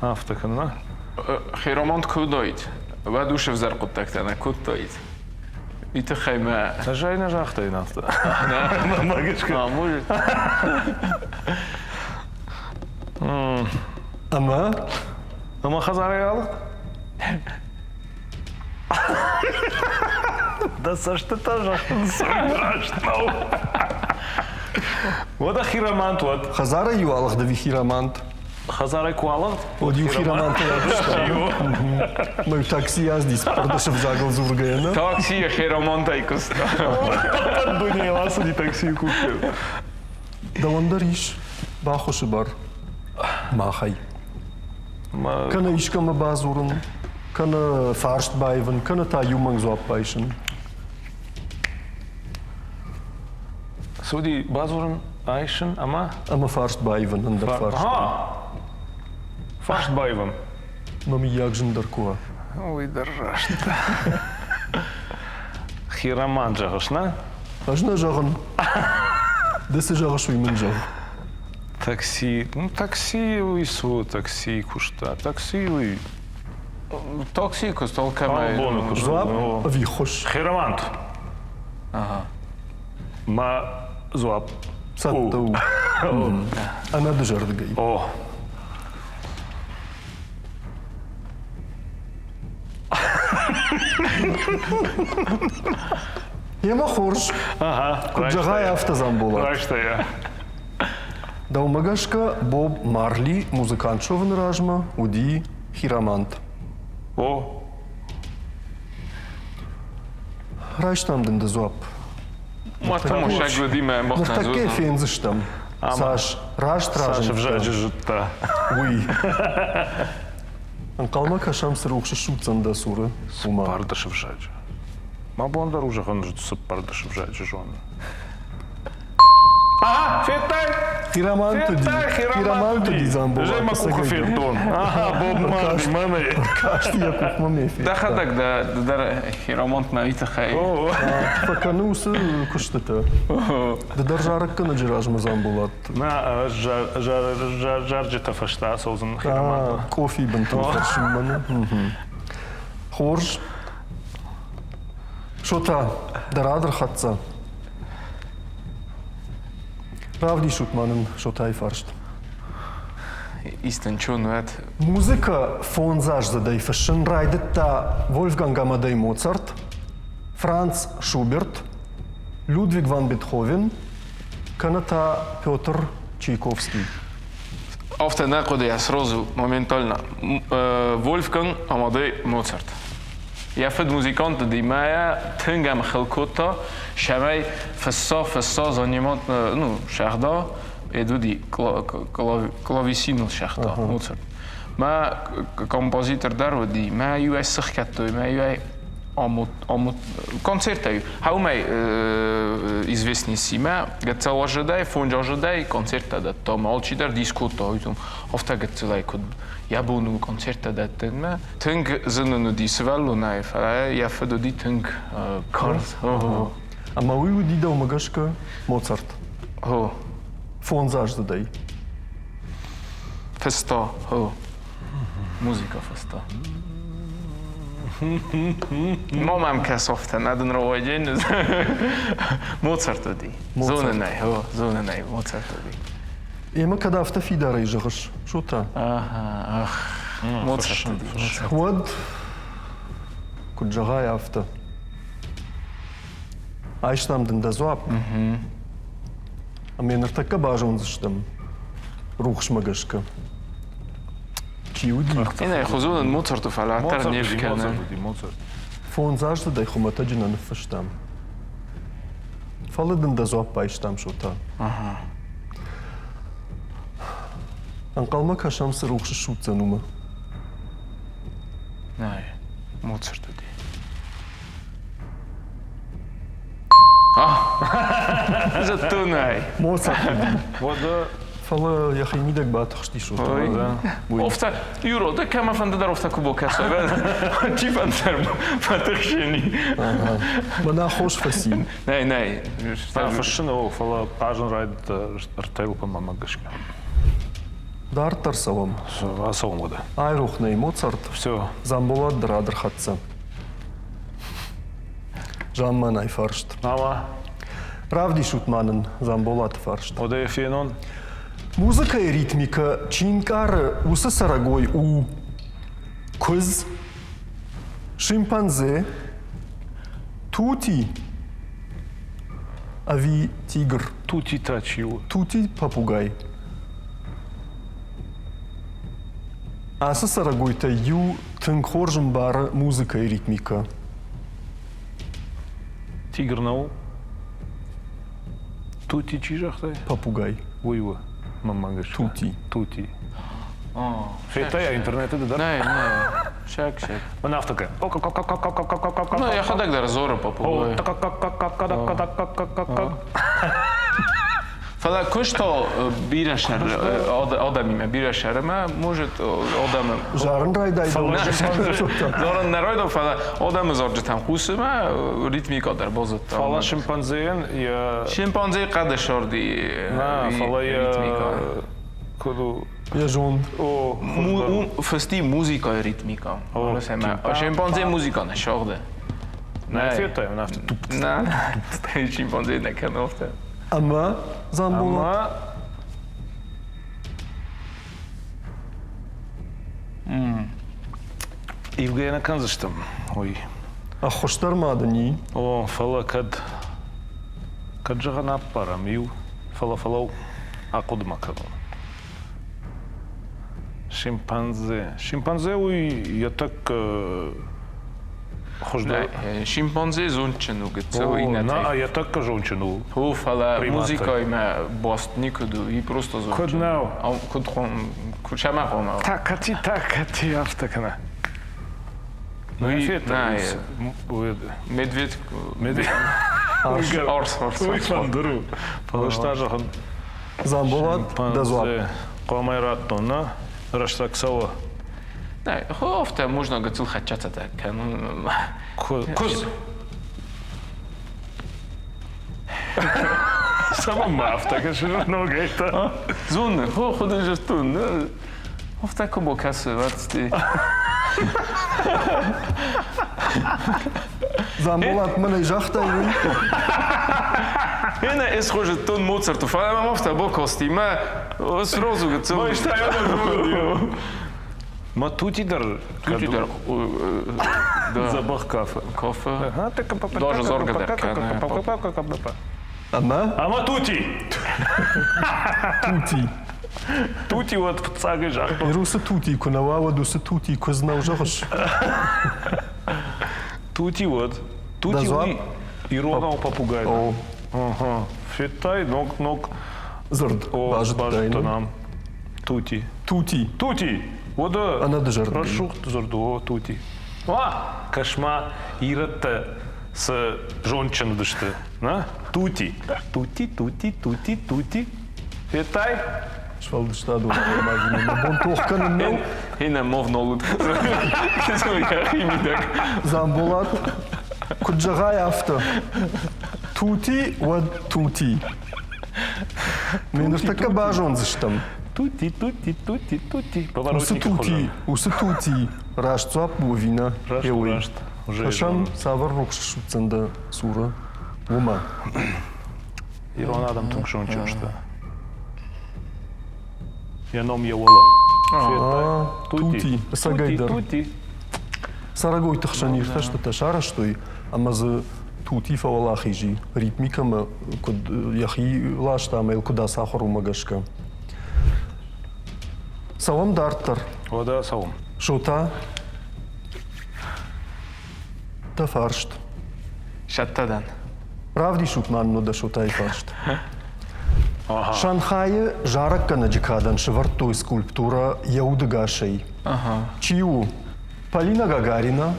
Афтӕ кӕнӕ. Хиромант куы уыдаид, уӕд уыцы ӕвзӕр хъуыддӕгтӕ нӕ кодтаид. И тыххӕй мӕ... Ӕз ӕй нӕ загътаин афтӕ. Может. Ӕмӕ? Ӕмӕ хӕдзарӕй алыгъд? Дӕ цӕстытӕ зӕгъынц, раст нӕу. Уӕдӕ хиромант уӕд. Хӕдзарӕй иу алыгъд ӕви хиромант? Хӕдзарӕй куы алыгъд? Уӕд иу хиромантӕй агуыста. Мӕ такси аздис пъырдысы взагыл дзургӕйӕ, нӕ? Таксийы хиромантӕй куыста. Дунейыл ацыди таксийы кусгӕ. Дӕуӕн дӕр ис баххуысы бар махӕй. Кӕнӕ искӕмӕ бадзурын, кӕнӕ фарст баивын, кӕнӕ та иу мӕнг дзуапп байсын. Цы уыди бадзурын, айсын ӕмӕ? Ӕмӕ фарст баивын, ӕндӕр фарст. Фарст баивын. Мӕ мыййаг зындӕр куы уа. Уый дӕр раст. Хиромант зӕгъыс, нӕ? Ӕз нӕ зӕгъын. Ды цы зӕгъыс, уый мын зӕгъ. Такси, ну такси уый цы у, такси куыста, такси уый. Такси куыстол кӕмӕй? Боны куыст. Дзуапп ӕви ххуыс? Хиромант. Ага. Мӕ дзуапп Цӕттӕ у. Ӕнӕдызӕрдыгӕй. О. Емӕ хорз. Ага. Куыд зӕгъай, афтӕ Дзамболат. Райста йӕ. Дӕумӕ гӕсгӕ Боб Марли музыкант суӕвыны размӕ уыди хиромант. О. Райстам дын дӕ дзуапп. Ма тамошаг уыди мӕ Ныртӕккӕ фендзыстӕм, цас раст Цас ӕвзаджы зыдта. Уый. Ӕнхъӕлмӕ кӕсӕм, цы рухс ссудздзӕн дӕ цуры, уымӕ. Цыппӕрдӕс ӕвзаджы. Мӕ бон дӕр у зӕгъын, цыппӕрдӕс ӕвзаджы зонын. Ага, федтай? Хиромант уыди. Хиромант уыди Дзамболат. Ӕз мӕ къухы федтон. Ага, Боб Марли, мӕнӕ. Касти йӕ къухмӕ ме федта. Дӕхӕдӕг дӕ дӕр хиромантмӕ уый тыххӕй. Фӕкӕны уыцы куыстытӕ. Ды дӕр зарӕггӕнӕджы размӕ Дзамболат. Нӕ, зарджытӕ фӕстӕ ацӕудзӕн хиромантмӕ. Къофи бынтон фӕрсынмӕ. Хорз. Шота, дӕ рад ӕрхӕццӕ. Равдисут ма нын Шотайы фарст. Истончон уӕд. Музыкӕ фондзаздзыдӕй фыссын райдыдта Вольфганг Амадей Моцарт, Франц Шуберт, Людвиг ван Бетховен кӕнӕ та Петр Чайковский. Афтӕ нӕ хъуыдыйӕ сразу моментально. Вольфганг Амадей Моцарт. Йӕ фыд музыкант уыди мӕ йӕ тынг ӕмхыл кодта, цӕмӕй фысса, фысса, занимат, ну, сӕгъда, эд уыди клавесиныл сӕгъта Моцарт. Мӕ композитор дӕр уыди, мӕ иу ӕй сыхгӕдтой, мӕ иу ӕй амуд концерттӕ хӕумӕй известный симӕ гыццыл азыдӕй, фондз азыдӕй концерттӕ дӕтта, ӕмӕ алчидӕр дис кодта, афтӕ гыццылӕй куыд йӕ бон у концерттӕ дӕттынмӕ. Тынг зын ын уыди сывӕллонӕй, фӕлӕ йӕ фыд уыди тынг карз. Ӕмӕ уый уыди дӕумӕ гӕсгӕ Моцарт? О. Фондзаздзыдӕй? Фыста, о. Музыка фыста. Ма мӕм кӕс афтӕ, нӕ дын рауайдзӕн. Моцарт уыди. Зонын ӕй, о, зонын ӕй, Моцарт уыди. Ӕмӕ кӕд афтӕ фидарӕй зӕгъыс, Шота? Ага, ах, Моцарт уыди. Уӕд, куыд зӕгъай, афтӕ. Айстам дын дӕ дзуапп. Ӕмӕ ныртӕккӕ базондзыстӕм рухсмӕ гӕсгӕ. Чи уыди? Инӕ хуызонын Моцарты, фӕлӕ дӕр не скӕны. Фондзаздзыдӕй хуымӕтӕджы нӕ ныффыстам. Фӕлӕ дын дӕ дзуапп байстам, Шота. Ӕнхъӕлмӕ кӕсӕм, цы рухс ссудздзӕн, уымӕ. Нӕй, Моцарт уыди. Зыдтон ӕй. Моцарт уыди. Уӕдӕ Фӕлӕ йӕхимидӕг батыхстис Ой. Офтӕ, Юро, дӕ кӕмӕ фӕнды дӕр офтӕ куы бакӕсай, чи фӕнддӕр фӕтыхсени. Мӕн аххос фӕци. Нӕй, нӕй. Фыссын о, фӕлӕ хъазын райдыдта ӕртӕйыл мӕ гӕсгӕ. Дарддӕр цӕуӕм. Ацӕуӕм уӕдӕ. Айрох нӕй Моцарт. Все. Дзамболат дӕр ӕрхӕццӕ. Замманай фарст. Ама. Равдисут ма нын Дзамболаты фарст. Уӕдӕ фенон. Музыкӕйы ритмикӕ чи нкъары, уыцы цӕрӕгой у куыдз, шимпанзе, тути ӕви тигр? Тути та чи у? Тути попугай. Ацы цӕрӕгойтӕй иу тынг хорз ӕмбары музыкӕйы ритмикӕ. Тигр нӕу? Тути чи загътай? Попугай. Уый у, мӕнмӕ гӕсгӕ. Тути. Тути. Федтай интернеты дӕр? Нӕй, нӕй. Шаг, шаг. Мӕн афтӕ кӕ. Ну, йӕхӕдӕг дӕр дзуры попугай. Фӕлӕ куыста бирӕ сӕр адӕмимӕ, бирӕ сӕрымӕ, может, адӕмы... Зарын райдайдон. Зарын нӕ райдон, фӕлӕ адӕмы зарджытӕм хъусы мӕ ритмикӕ дӕр базыдта. Фӕлӕ шимпанзейӕн йӕ... Шимпанзей хъӕды сӕрди фӕлӕ йӕ... Куыд у? Йӕ зонд. О, Фысти музыкайы ритмикӕ. А шимпанзе музыка нӕ сагъды. Нӕ федтай, афтӕ туп. Нӕ, шимпанзе нӕ кӕны афтӕ. Ӕмӕ Дзамболат? Ӕмӕ ивгӕ нӕ кӕндзыстӕм, уый. Ӕххуыс дӕр ма дын и? О, фӕлӕ кӕд, кӕд зӕгъӕн аппарӕм иу, фӕлӕ фӕлӕу, ахъуыды ма кӕнон. Шимпанзе. Шимпанзе уый йӕ тӕккӕ... Хуыздӕр. Шимпанзе зондджын у гыццыл иннӕтӕй. Нӕ, йӕ тӕккӕ зондджын у. О, фӕлӕ музыкаимӕ баст никуыд у, и просто зондджын. Куыд нӕу? Куыд куыд сӕмӕ хъуамӕ? Такати, такати, афтӕ кӕна. Нӕ, медведь. Медведь. Арс, арс. Уый фӕндыр у. Фӕлӕ ста зӕгъын. Дзамболат, дӕ дзуапп. Хъуамӕ радтон, нӕ? Рӕстӕг цӕуы. Нӕ, афтӕ можно гыццыл хӕччатӕ кӕнын. Куыдз. Цӕмӕн ма афтӕ кӕсыс ногӕй та? Зоны, худы жестун. Афтӕ куы бакӕсы, уӕд Дзамболат мӕнӕй загътай уый? Ena es хожеттон Моцарту, фӕлӕ мӕм афтӕ бакасти, мӕ сразу гыццыл. Ма тути дӕр Тути дӕр дзӕбӕх кафы. Кафы. Даже заргӕ дӕр кӕны. Ӕмӕ? Ӕмӕ тути! Тути. Тути уӕд фыццагӕй загътон. Ир уыцы тути куы нӕ уа, уӕд уыцы тути куыдз нӕу зӕгъыс? Тути уӕд. Тути уый иронау попугай. О. Ага. Федтай ног ног дзырд базыдтон ам. Тути. Тути. Тути! Уӕдӕ Ӕнӕдызӕрдыг. рӕсугъд дзырд у тути. Уа, кӕс-ма, ирӕттӕ цы зондджын уыдысты, нӕ? Тути. Тути, тути, тути, тути. Федтай? Сфӕлдыстадон адӕймагимӕ мӕ бон тох кӕнын нӕу. Иннӕ мовнолуд. Йӕхимидӕг. Дзамболат, куыд зӕгъай, афтӕ. Тути, уӕд тути. Ме ныртӕккӕ базондзыстӕм. Тути, тути, тути, тути. Уыцы тути, уыцы тути раст дзуапп у ӕви нӕ? Раст, раст. Кӕсӕм, цавӕр рухс ссудздзӕн дӕ цуры, уымӕ. Ирон адӕм тынг зондджын сты. Йӕ ном йӕ уӕлӕ. Тути, ӕцӕгӕйдӕр. Тути. Цӕрӕгойты хсӕн иртӕстытӕ сарӕзтой, ӕмӕ дзы Тути фӕуӕлахиз и, ритмикӕмӕ куыд йӕхи ласта ӕмӕ йыл куыд ацахуыр, уымӕ гӕсгӕ. Цӕуӕм дарддӕр. Уӕдӕ цӕуӕм. Шота, дӕ фарст. Сӕттӕ дӕн. Равдисут ма нын дӕ Шотайы фарст. Шанхайы зарӕггӕнӕджы кадӕн сӕвӕрдтой скульптурӕ йӕ удыгасӕй. Чи у? Полина Гагарина,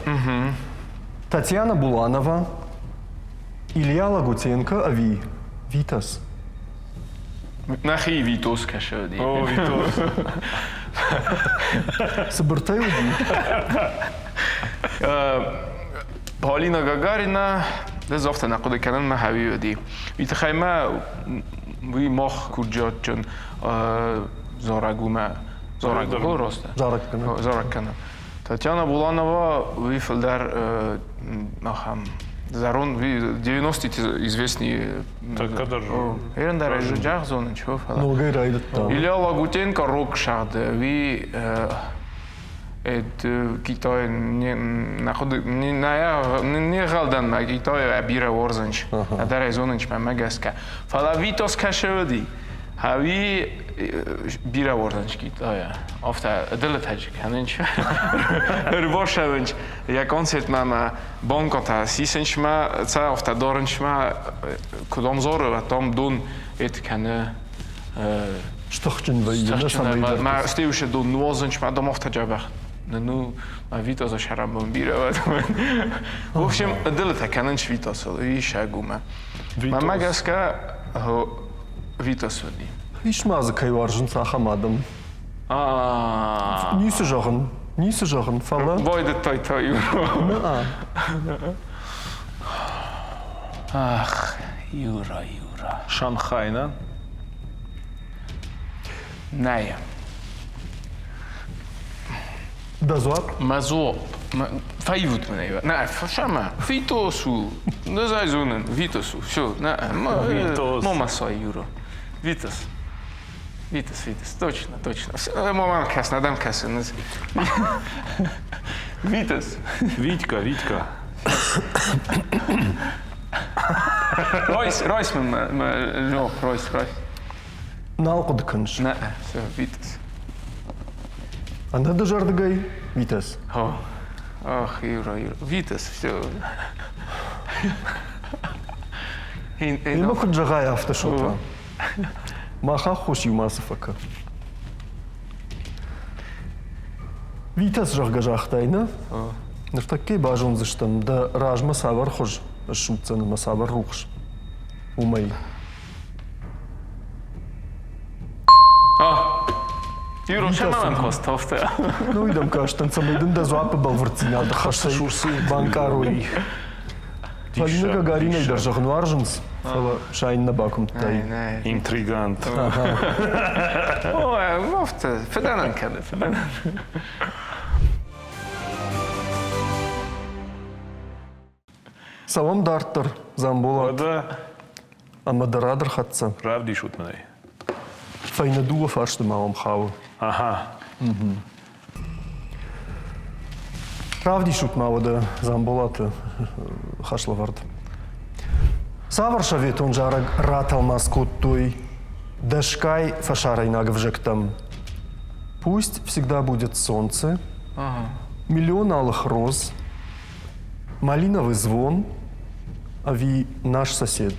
Татьяна Буланова, Илья Лагутенко ӕви Витас? Нӕхи Витос кӕсы уыди. О, Витос. Цыбыртӕй уыди? Полина Гагарина, ӕз афтӕ нӕ хъуыды кӕнын, мӕ хӕуи уыди. Уый тыххӕй мӕ уый мах курдиатджын зарӕг у мӕ зарӕг рост. Зарӕг кӕны. Зарӕг кӕны. Татьяна Буланова уый фылдӕр ахӕм зӕронд 90-ты известный Тӕккӕдӕр. Ерын дӕр ӕз зӕгъдзонын, чего фӕлӕ. Ногӕй райдыдта. Илья Лагутенко рок сагъды, уый Китай не не гъӕлдӕн мӕ Китай бирӕ уарзынч, ӕдӕр ӕй зонынч мӕ гӕсгӕ. Фӕлӕ Витос кӕсы уыди. Хӕуи бирӕ уарзынч Китайӕ. Афтӕ ӕдылытӕджы кӕнынч. Ӕрбашӕвынч йӕ концертмӕ мӕ банкӕтӕ сисынч мӕ цӕ афтӕ дарынч мӕ куыд ӕмзоры, там дон эт кӕны Стыхджын вӕййы, нӕ цӕмӕйдӕр. Мӕ стеусы дон нуазынч мӕ дам афтӕ джабӕх. Ну, мӕ Витаза сӕрӕнбон бирӕ уӕд. В общем, ӕдылытӕ кӕнынч Витасыл, исӕг у мӕ. Мӕнмӕ гӕсгӕ Витас уыди. Ис ма дзы кӕй уарзынц, ахӕм адӕм. Ницы зӕгъын, ницы зӕгъын, фӕлӕ... Байдыдтай та Юра. Ах, Юра, Юра. Шанхай, нӕ? Нӕ. Дӕ дзуапп? Мӕ дзуапп. Фӕивут мын ӕй. Нӕ, фӕсӕмӕ. Витос у. Ӕз ӕй зонын. Витос у. Все. Нӕ, Витос. Мама сай, Юра. Витос. Витос, Витос. Точно, точно. Мама кӕсын, адӕм кӕсын. Витос. Витька, Витька. Райс, райс мын мӕ дзуапп, райс, райс. Нал хъуыды кӕныс? Нӕ, все, Витас. Ӕнӕдызӕрдыгӕй, Витас? О. Ах, Юра, Юра. Витас, все. Ӕмӕ куыд зӕгъай, афтӕ Шота. Мах аххос-иу мацы фӕкӕ. Витас, зӕгъгӕ, загътай, нӕ? Ныртӕккӕ базондзыстӕм, дӕ размӕ цавӕр хуыз ссудздзӕн ӕмӕ цавӕр рухс, уымӕй. Иерусалимӕн костовтӕ. Ну, идӕм кастӕн, цӕмӕй дын дӕ дзуаппы бӕлвырддзинады хӕсӕй банкъарой. Полина Гагаринӕй дӕр зӕгъын уарзынц, фӕлӕ сайын нӕ бакуымдтай. Интригант. Ой, афтӕ, фыдӕнӕн кӕны, фыдӕнӕн. Цӕуӕм дарддӕр, Дзамболат. Уӕдӕ Ӕмӕ дӕ рад ӕрхӕццӕ. Равдисут мын ӕй. Фӕйнӕ дыууӕ фарсты ма уӕм хауы. Ага. Равдисут ма уӕдӕ Дзамболаты хӕслӕвӕрд. Цавӕр советон зарӕг ратӕлмац кодтой дӕсгай фӕсарӕйнаг ӕвзӕгтӕм? Пусть всегда будет солнце, миллион алых роз, Малиновый звон ӕви наш сосед?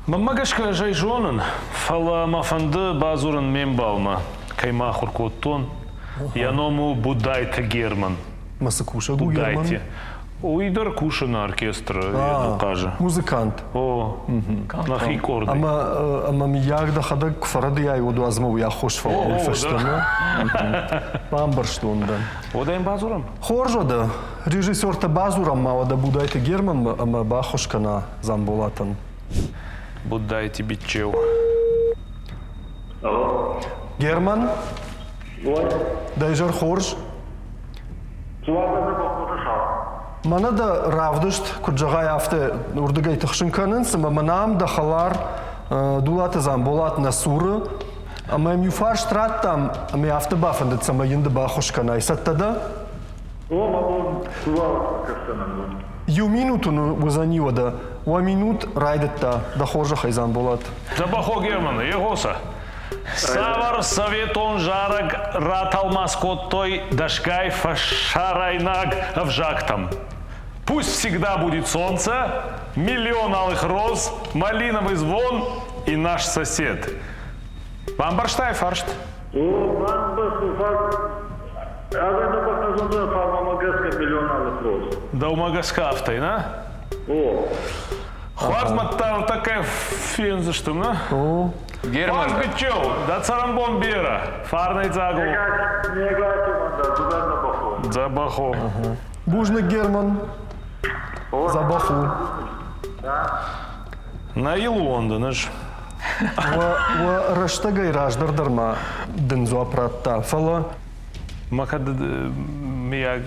Мӕнмӕ гӕсгӕ ӕз ӕй зонын, фӕлӕ мӕ фӕнды бадзурын ме мбалмӕ, кӕй ма ахуыр кодтон. Йӕ ном у Будайты Герман. Ма цы кусӕг у Герман? Уый дӕр кусы нӕ оркестры хъазы. Музыкант. О, нӕхи къорды. Ӕмӕ ӕмӕ мыййаг дӕхӕдӕг куы фӕрӕдыйай, уӕд уадзмӕ уый аххос фӕуа уый фӕстӕмӕ. Бамбӕрстон дӕ. Уӕдӕ йын бадзурӕм? Хорз уӕдӕ. Режиссертӕ бадзурӕм ма уӕдӕ Будайты Германмӕ ӕмӕ баххуыс кӕна Дзамболатӕн. Будайти Биччеу. Алло. Герман? Ой. Дӕ изӕр хорз. Мӕнӕ дӕ равдыст, куыд зӕгъай, афтӕ уырдыгӕй тыхсын кӕнынц, ӕмӕ мӕнӕ ам дӕ хӕлар Дулаты Дзамболат нӕ цуры, ӕмӕ йӕм иу фарст радтам, ӕмӕ афтӕ бафӕндыд, цӕмӕй йын ды баххуыс кӕнай. Цӕттӕ дӕ? О, мӕ бон кӕсдзӕнӕн. Иу минут уын уыдзӕни уӕдӕ. Уӕ минут райдыдта, дӕ хорзӕхӕй, Дзамболат. Дзӕбӕх Герман, Егоса. Цавӕр советон зарӕг ратӕлмац кодтой дӕсгай фӕсарӕйнаг ӕвзӕгтӕм? Пусть всегда будет солнце, миллион алых роз, малиновый звон и наш сосед. Бамбӕрстай фарст? О, бамбӕрстон фарст. Ӕвӕндӕ фармамӕ гӕсгӕ миллион алых роз. Дӕумӕ гӕсгӕ афтӕ, нӕ? О. Хуарз мадта такая фендзыстӕм, нӕ? О. Герман. Хуарз биччеу, дӕ цӕрӕнбон берӕ, фарнӕй дзаг у. Дзӕбӕх у. Бузныг, Герман. Дзӕбӕх у. Нӕ йыл уондын ӕз. Уӕ рӕстӕгӕй раздӕр дӕр ма дын дзуапп радта, фӕлӕ Ма кӕд мийаг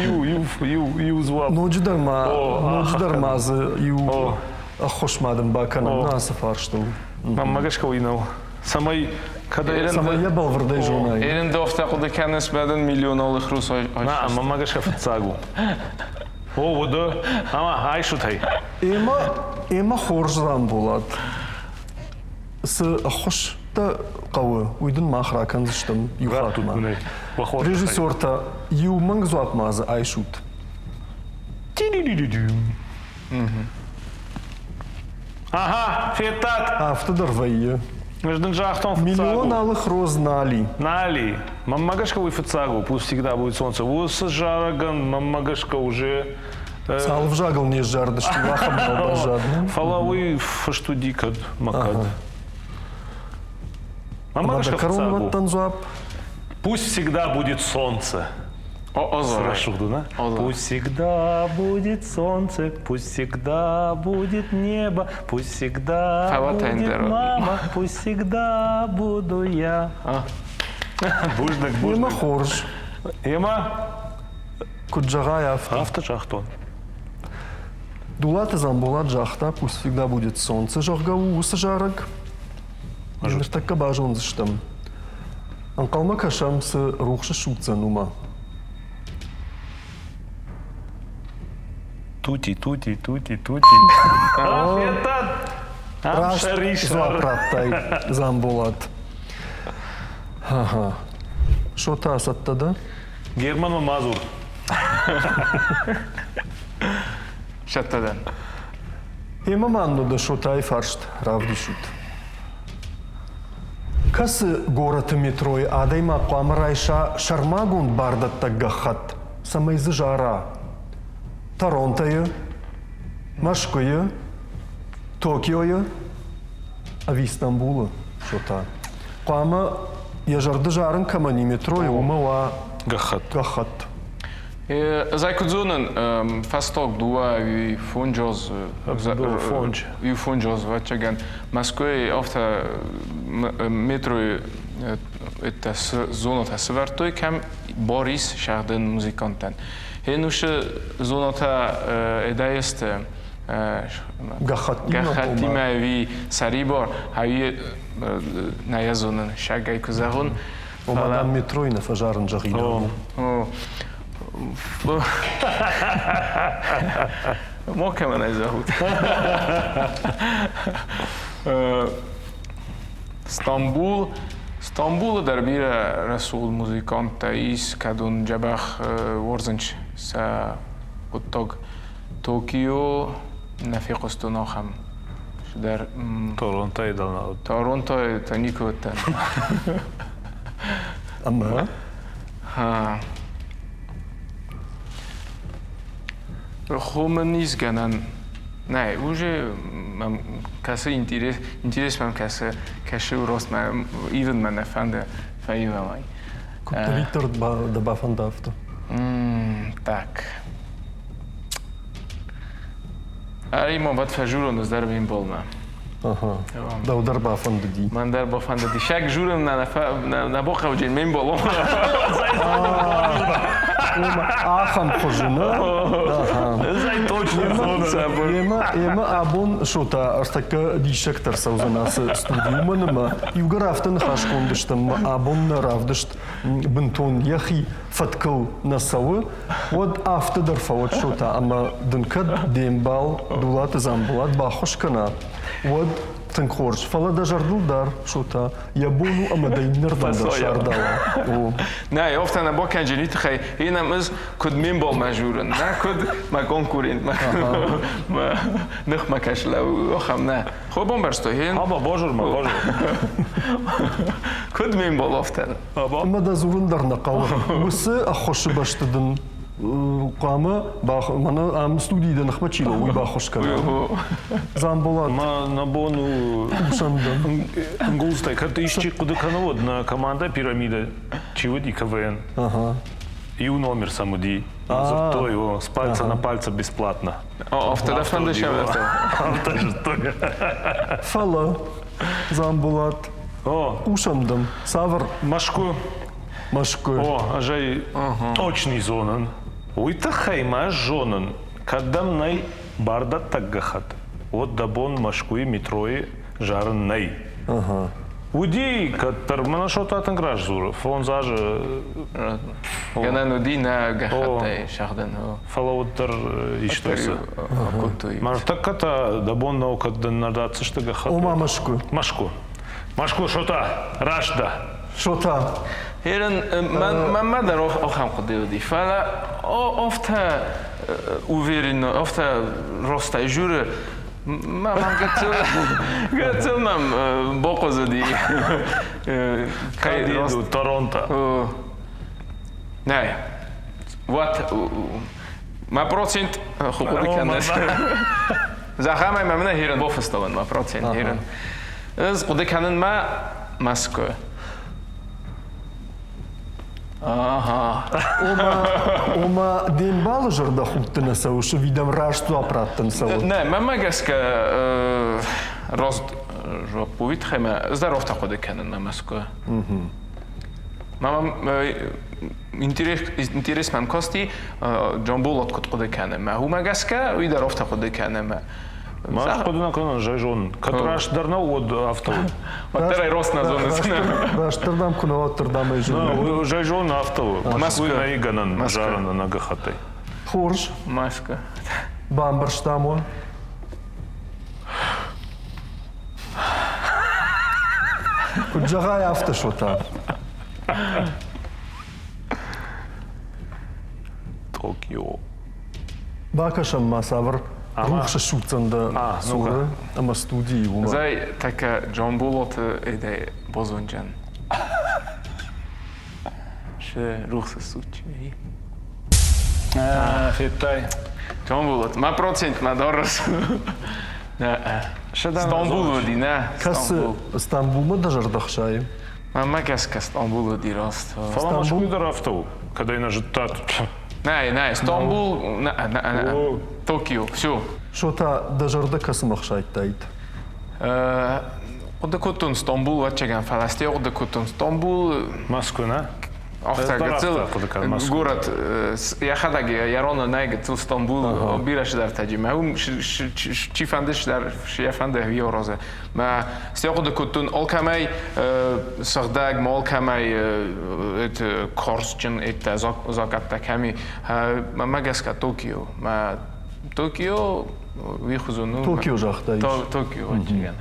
иу иу иу иу дзуапп. Ноджыдӕр ма ноджыдӕр ма дзы иу ӕххуыс ма дын бакӕнӕм на ацы фарстыл. Мӕнмӕ гӕсгӕ уый нӕу. Цӕмӕй кӕд Цӕмӕй йӕ бӕлвырдӕй зонай. Эрендофтӕ хъуыды кӕныс бӕдын миллион алых рус На, мӕнмӕ гӕсгӕ фыццаг у. О, уыды. Ӕмӕ айсут ӕй. Эмӕ, эмӕ хорз Рамболат. Цы ӕххуыс дӕ хъӕуы, уый дын мах ракӕндзыстӕм иу хатмӕ. Режиссертӕ, иу мӕнг дзуапп ма дзы айсут. Ага, федтат? Афтӕ дӕр вӕййы. Ӕз дын загътон фыццаг Миллион алых роз нали. Нали. Мӕнмӕ гӕсгӕ уый фыццаг у, пусть всегда будет солнце. Уыцы зарӕгӕн мӕнмӕ гӕсгӕ уже Цал ӕвзагыл не сзардысты, ахӕм нал баззад. Фӕлӕ уый фыст уыди кӕд мӕ кӕд. Мӕнмӕ гӕсгӕ кӕронбӕттӕн дзуапп. Пусть всегда будет солнце. Рӕсугъд да? Пусть всегда будет солнце, пусть всегда будет небо, пусть всегда будет мама, пусть всегда буду я. Бузныг, бузныг. Емӕ хорз. Емӕ? Куыд зӕгъай, афтӕ. Афтӕ загътон. Дулаты Дзамболат загъта, пусть всегда будет солнце, зӕгъгӕ, у уыцы зарӕг. Ныртӕккӕ базондзыстӕм. Ӕнхъӕлмӕ кӕсӕм, цы рухсы судздзӕн, уымӕ. Тути, тути, тути, тути. Раст дзуапп радтай, Дзамболат. Ага. Шота, цӕттӕ дӕ? Германмӕ ма дзур. Цӕттӕ дӕн. Ӕмӕ ма нын Шотайы фарст равдисут. Кӕцы горӕты метройы адӕймаг хъуамӕ райса сӕрмагонд бардӕттӕг гӕххӕтт, цӕмӕй дзы зара? Торонтойы, Мӕскуыйы, Токиойы ӕви Стамбулы, Шота? Хъуамӕ йӕ зӕрды зарын кӕмӕн и метройы, уымӕ уа гӕххӕтт. Гӕххӕтт. Ӕз ӕй куыд зонын, фӕстаг дыууӕ ӕви фондз Фондз. Иу фондз ӕвӕццӕгӕн, Мӕскуыйы афтӕ метройы это зонатӕ сӕвӕрдтой, кӕм Борис сӕгъдын музыканттӕн. Ӕнусы зонатӕ эдӕесты гӕххӕттимӕ ӕви сӕрибар, ӕви нӕ йӕ зонын, сӕгӕй куы зӕгъон. Ома дам метройы нӕ фӕзарын зӕгъинаг у. Макӕмӕн ӕй зӕгъут. Стамбул Стамбулы дӕр бирӕ рӕсугъд музыканттӕ ис, кӕдон дзӕбӕх уарзынц сӕ хъуыддаг. Токио нӕ фехъуыстон ахӕм цыдӕр. Торонтойы дӕр нӕ уыд. Торонтойы та никуы уыдтӕн. Ӕмӕ? Хомӕн ис гӕнӕн. Нӕ, уже мӕм кӕсы интерес, интерес мӕм кӕсы, кӕсы рост мӕ ивын мӕ нӕ фӕнды фӕивӕм ӕй. Куыддӕриддӕр дӕ бафӕнда, афтӕ. Так. Ӕри ма бад фӕжурон ӕз дӕр ме мбалмӕ. Ага. Дӕу дӕр бафӕндыди. Мӕн дӕр бафӕндыди. Сӕг журын нӕ нӕ бахъӕуджын ме мбалом. Ахӕм хуызы, нӕ? Зай точно Ӕмӕ абон шота ӕртӕккӕ диссӕгтӕ ӕрцӕудзӕн ацы студийы, уымӕн ӕмӕ иугӕр афтӕ ныхасгонд стӕм, абон нӕ равдыст бынтон йӕхи фӕткыл нӕ цӕуы, уӕд афтӕ дӕр фӕуӕд Шота, ӕмӕ дын кӕд де мбал Дулаты Дзамболат баххуыс кӕна, уӕд тынг хорз. Фӕлӕ дӕ зӕрдыл дар, Шота, йӕ бон у ӕмӕ дӕ иннӕрдӕм дӕр сардауа. О. Нӕ, афтӕ нӕ бакӕнджын уый тыххӕй, инӕм ӕз куыд ме мбалмӕ журын, нӕ куыд мӕ конкурент, мӕ ныхмӕ кӕс лӕуу, ахӕм нӕ. Хо бамбӕрстой, хен? Аба, бажур ма, бажур. Куыд ме мбал афтӕ? Ӕмӕ дӕ дзурын дӕр нӕ хъӕуы. Уыцы ӕххуысы бӕсты дын хъуамӕ мӕнӕ ам студийы дӕ ныхмӕ чи лӕууы, уый баххуыс кӕна. Дзамболат. Ма нӕ бон у ӕнгуылдзтӕй кӕд исчи хъуыды кӕны, уӕд нӕ командӕ «Пирамида» чи уыди КВН? Иу номер сӕм уыди. Дзырдтой, о, с пальца на пальца бесплатно. Афтӕ дӕ фӕнды сӕвӕрдта? Афтӕ зыдтой. Фӕлӕ, Дзамболат, хъусӕм дӕм. Цавӕр? Мӕскуы. Мӕскуы. О, ӕз ӕй точный зонын. Уый тыххӕй мӕ зонын, кӕд дӕм нӕй бардӕттӕг гӕххӕтт, уӕд дӕ бон Мӕскуыйы метройы зарын нӕй. Уыди, кӕддӕр мӕнӕ Шота тынг раст дзуры, фондз азы. Гӕнӕн уыди нӕ гӕххӕттӕй сӕгъдын. Фӕлӕ уӕддӕр истой цы. Кодтой. Ныртӕккӕ та дӕ бон нӕу, кӕд дын нӕ дӕтдзысты гӕххӕтт. Ома Мӕскуы. Мӕскуы. Мӕскуы, Шота, раст дӕ. Шота. Херен, мӕнмӕ дӕр ахӕм хъуыды уыди, фӕлӕ афтӕ уверен, афтӕ ростӕй журы, мӕм гыццыл мӕм бахъуызыди. Кӕй Торонто. Нӕй. Вот мӕ процент хъуыды кӕныс. Зӕгъӕм, мӕ мӕнӕ херен бафыстон мӕ процент херен. Ӕз хъуыды кӕнын мӕ Мӕскуы. Ага. Ома, де мбалы зӕрдӕхудты нӕ цӕуыс, ӕви дӕм раст дзуапп раттын цӕуы? Нӕ, мӕнмӕ гӕсгӕ раст дзуапп уый тыххӕй мӕ ӕз дӕр афтӕ хъуыды кӕнын мӕ Мӕскуы. Мӕ интерес мӕм касти, Джамбулат куыд хъуыды кӕны мӕ уымӕ гӕсгӕ уый дӕр афтӕ хъуыды кӕны мӕ. Мах хъуыды нӕ кӕнын, зӕй зонын. Кӕд раст дӕр нӕу, уӕд афтӕ уыд. Уӕддӕр ӕй рост нӕ зоныс. Растдӕр дам куы нӕ, уӕддӕр дам ӕй зонын. Зӕй зонын афтӕ у. Мӕскуы нӕй гӕнӕн зарын ӕнӕ гӕххӕттӕй. Хорз. Мӕскуы. Бамбӕрстам уӕ. Куыд зӕгъай, афтӕ Шота. Токио. Бакӕсӕм ма цавӕр рухс ссудздзӕн дӕ цуры ӕмӕ студийы уымӕ. Зай тӕккӕ Джамбулаты эдӕй бозонджын. Шы рухс ссудчи. Федтай? Джамбулат, мӕ процент мӕ дарыс. Стамбул уыди, нӕ? Кӕцы Стамбулмӕ дӕ зӕрдӕ хсайы? Мӕнмӕ гӕсгӕ Стамбул уыди раст. Фӕлӕ Мӕскуы дӕр афтӕ у, кӕд ӕй нӕ зыдтат. Нӕ, нӕ, Стамбул, нӕ, нӕ, нӕ, Токио, все. Что та дӕ зӕрдӕ кӕцымӕ хсайдтаид? Хъуыды кодтон Стамбул, ӕвӕццӕгӕн, фӕлӕ стӕй хъуыды кодтон Стамбул. Мӕскуы, нӕ? Афтӕ гыццыл город йӕхӕдӕг йӕ роны нӕй гыццыл Стамбул бирӕ сидӕртӕджимӕ. Уым чи фӕнды сидӕр, йӕ фӕнды еврозы. Мӕ стӕй хъуыды кодтон алкӕмӕй сыгъдӕг, ма алкӕмӕй карзджын эттӕ закъӕттӕ кӕми. Мӕ гӕсгӕ Токио. Мӕ Токио уый хуызӕн у. Токио загътаис. Токио, ӕвӕццӕгӕн.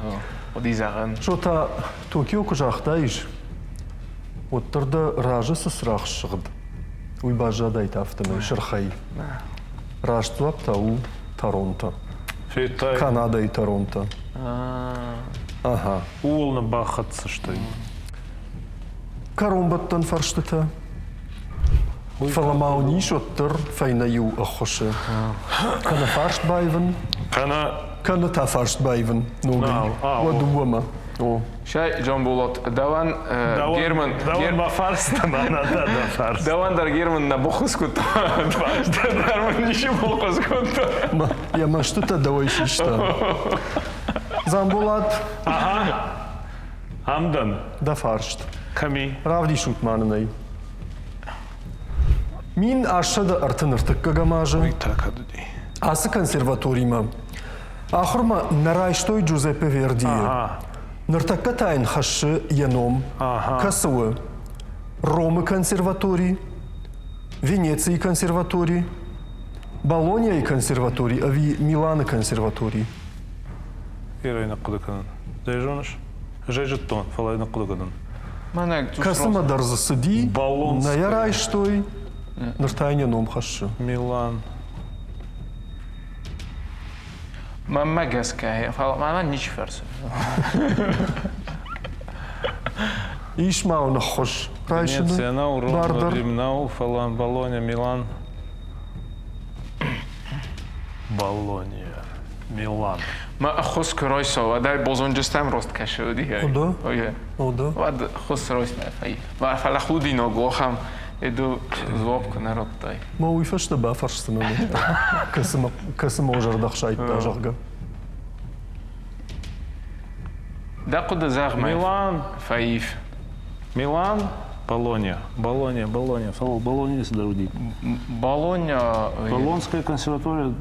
Уыди зӕгъӕн. Что та Токио куы загътаис, уӕддӕр дӕ разы цы цырагъ ссыгъд, уый баззадаид афтӕмӕй сырхӕй. Раст дзуапп та у Торонто. Федтай? Канадӕйы Торонто. Ага. Ууыл нӕ бахӕцдзысты. Кӕронбӕттӕн фӕрстытӕ. Фӕлӕ ма уын ис уӕддӕр фӕйнӕ иу ӕххуысы. Кӕнӕ фарст баивын, Кӕнӕ кӕнӕ та фарст баивын ногӕй. Уӕ дыууӕмӕ. О. Сӕй, Джамбулат, дӕуӕн Герман... Дӕуӕн ма фарста, мӕнӕ дӕ фарст. Дӕуӕн дӕр Герман нӕ баххуыс кодта. Дӕр мын ничи баххуыс кодта. Йӕ мӕстытӕ дӕуӕй систа. Дзамболат. Ага. Ам дӕн. Дӕ фарст. Кӕми? Равдисут ма нын ӕй. 1833 азы ацы консерваторимӕ ахуырмӕ нӕ райстой Джузеппе Вердийы. Ныртӕккӕ та йын хӕссы йӕ ном, кӕцы у Ромы консерватори, Венецийы консерватори, Болоньяйы консерватори ӕви Миланы консерватори? Ирӕй ныхъхъуыды кӕнын. Дӕ зоныс? Ӕз ӕй зыдтон, фӕлӕ йын ныхъхъуыды кӕнын. Кӕцымӕ дӕр дзы цыди, нӕ йӕ райстой, ныр та йын йӕ ном хӕссы. Милан. Мӕнмӕ гӕсгӕ, фӕлӕ мӕнӕн ничи фӕрсы. Ис ма уын ӕххуыс райсыны Венеция нӕу, Ром, бар дӕр? Рим нӕу, фӕлӕ Болония, Милан. Болония, Милан. Мӕ ӕххуыс куы райса, уӕд ӕй бозонджыстӕм рост кӕсы, уыди. О, да? О, да. Уӕд ӕххуыс райсмӕ фӕлӕ худинаг у ахӕм Эду дзуапп куы нӕ радтай. Ма уый фӕстӕ бафӕрсдзынӕн, кӕцы мӕ зӕрдӕ хсайдта, зӕгъгӕ. Дӕ хъуыды зӕгъ Милан. Фӕив. Милан, Болония. Болония, Болония. Фӕлӕ Болония цыдӕр уыди. Болония... Болонская консерватория.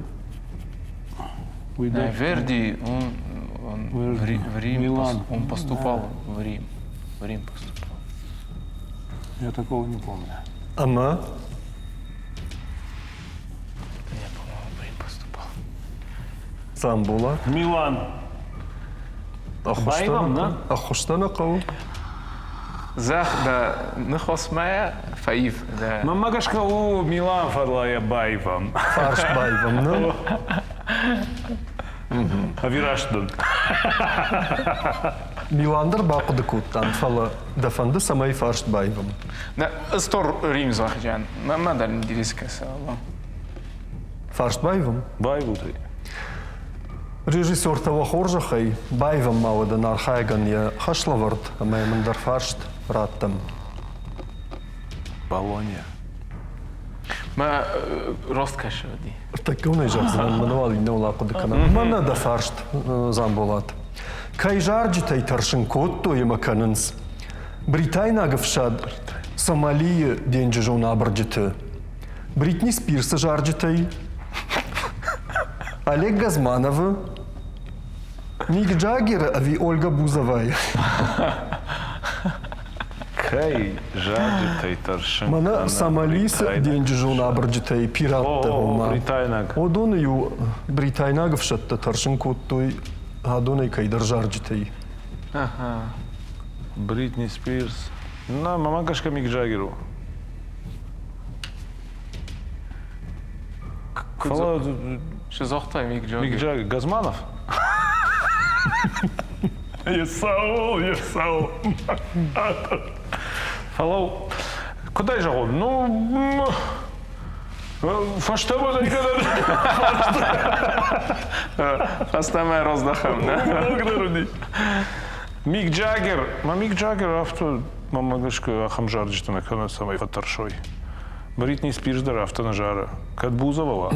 Уый да. Верди, он, он в Рим, Милан. он поступал в Рим. В Рим поступал. Я такого не помню. Ӕмӕ? Я, по-моему, в Рим поступал. Дзамбола? Милан. Баивӕм, нӕ? Ӕххуыстӕ нӕ хъӕуы? Зӕгъ, дӕ ныхасмӕ фӕив. Мӕнмӕ гӕсгӕ у Милан, фӕлӕ йӕ баивӕм. Фарст баивӕм, нӕ? Ӕви раст дӕн? Милан дӕр бахъуыды кодтам, фӕлӕ дӕ фӕнды, цӕмӕй фарст баивӕм? Нӕ, ыстор Рим зӕгъджан. Мӕнмӕ дӕр интерес кӕсы. Фарст баивӕм? Баивут ӕй. Режиссертӕ уӕ хорзӕхӕй баивӕм ма уӕдӕ архайӕгӕн йӕ хӕслӕвӕрд ӕмӕ йӕм ӕндӕр фарст раттӕм. Болония. Мӕ рост кӕсы уыди. Ӕртӕккӕ уын ӕй зӕгъдзынӕн, мӕнӕ уал иннӕуыл ахъуыды кӕнӕм. Мӕнӕ дӕ фарст, Дзамболат. Кӕй зарджытӕй тӕрсын кодтой ӕмӕ кӕнынц? Бритайнаг ӕфсад Сомалийы денджызон абырджыты Бритни Спирсы зарджытӕй, Олег Газмановы, Мик Джаггеры ӕви Ольга Бузовайы? Кӕй зарджытӕй тӕрсын? Мӕнӕ Сомалисы денджызон абырджытӕй пираттӕ, ома. Бритайнаг. Уыдоны-иу бритайнаг ӕфсӕдтӕ тӕрсын кодтой адонӕй кӕйдӕр зарджытӕй. Бритни Спирс. Нӕ, мӕмӕ гӕсгӕ Мик Джаггер у. Фӕлӕ Шы загътай Мик Джаггер? Мик Джаггер. Газманов? Есаул, Есаул. Фӕлӕ куыд ӕй зӕгъон, ну, фӕстӕмӕ Фӕстӕмӕ раздӕхӕм, нӕ? Мик Джаггер, ма Мик Джаггер афтӕ, мӕнмӕ гӕсгӕ, ахӕм зарджытӕ нӕ кӕны, цӕмӕй фӕтӕрсой. Бритни Спирс дӕр афтӕ нӕ зары. Кӕд Бузова уа?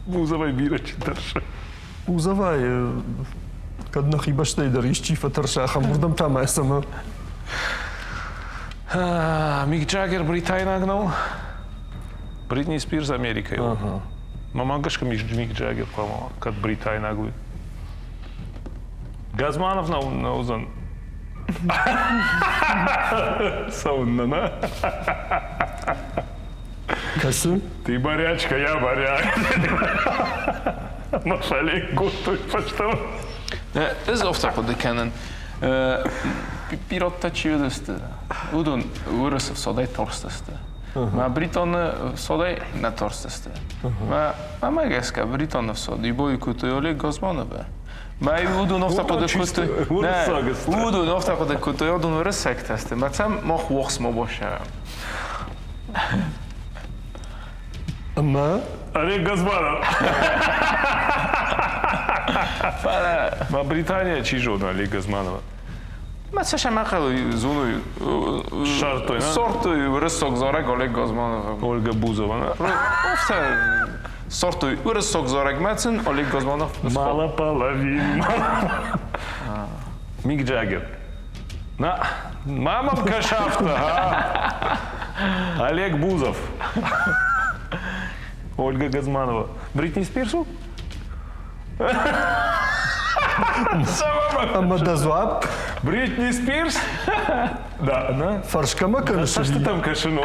Бузовай бирӕ чи тӕрсы. Бузовай, кӕд нӕхи бӕстӕй дӕр исчи фӕтӕрса, ахӕм уырдӕм та ма цӕмӕ. Мик Джаггер бритайнаг нӕу? Бритни Спирс Америкӕйы у. Мӕнмӕ гӕсгӕ Мик Джаггер хъуамӕ кӕд бритайнаг уый. Газманов нӕ уыдзӕн. Цӕуыннӕ нӕ? Кӕсы? Ты морячка, я моряк. Махалек кодтой фӕстӕмӕ. Ӕз афтӕ хъуыды кӕнын. Пираттӕ чи уыдысты, уыдон уырысы фсадӕй тарстысты. Мӕ Британы фсадӕй нӕ тарстысты. Мӕ мӕмӕ гӕсгӕ Британы фсад ибой кодтой Олег Газмановы. Мӕ уыдон афтӕ хъуыды кодтой. Уыдон афтӕ хъуыды кодтой, уыдон уырыссӕгтӕ сты. Мӕ цӕм мах уохсмӕ бассӕрӕм. Ӕмӕ? Олег Газманов. Ма Британия чи зоны Олег Газманова? Мӕ цӕсӕмӕ хъӕуы зоной. Ссардтой, Сортой уырыссаг зарӕг Олег Газманова. Ольга Бузова. Афтӕ сортой уырыссаг зарӕг мӕцын Олег Газманов. Мало половин. Мик Джаггер. На, мама кашафта, а? Олег Бузов. Ольга Газманова. Бритни Спирсу? Ӕмӕ дӕ дзуапп? Бритни Спирс? Да, она. Фӕрсгӕ мӕ кӕныс? Цӕстытӕм кӕсын у.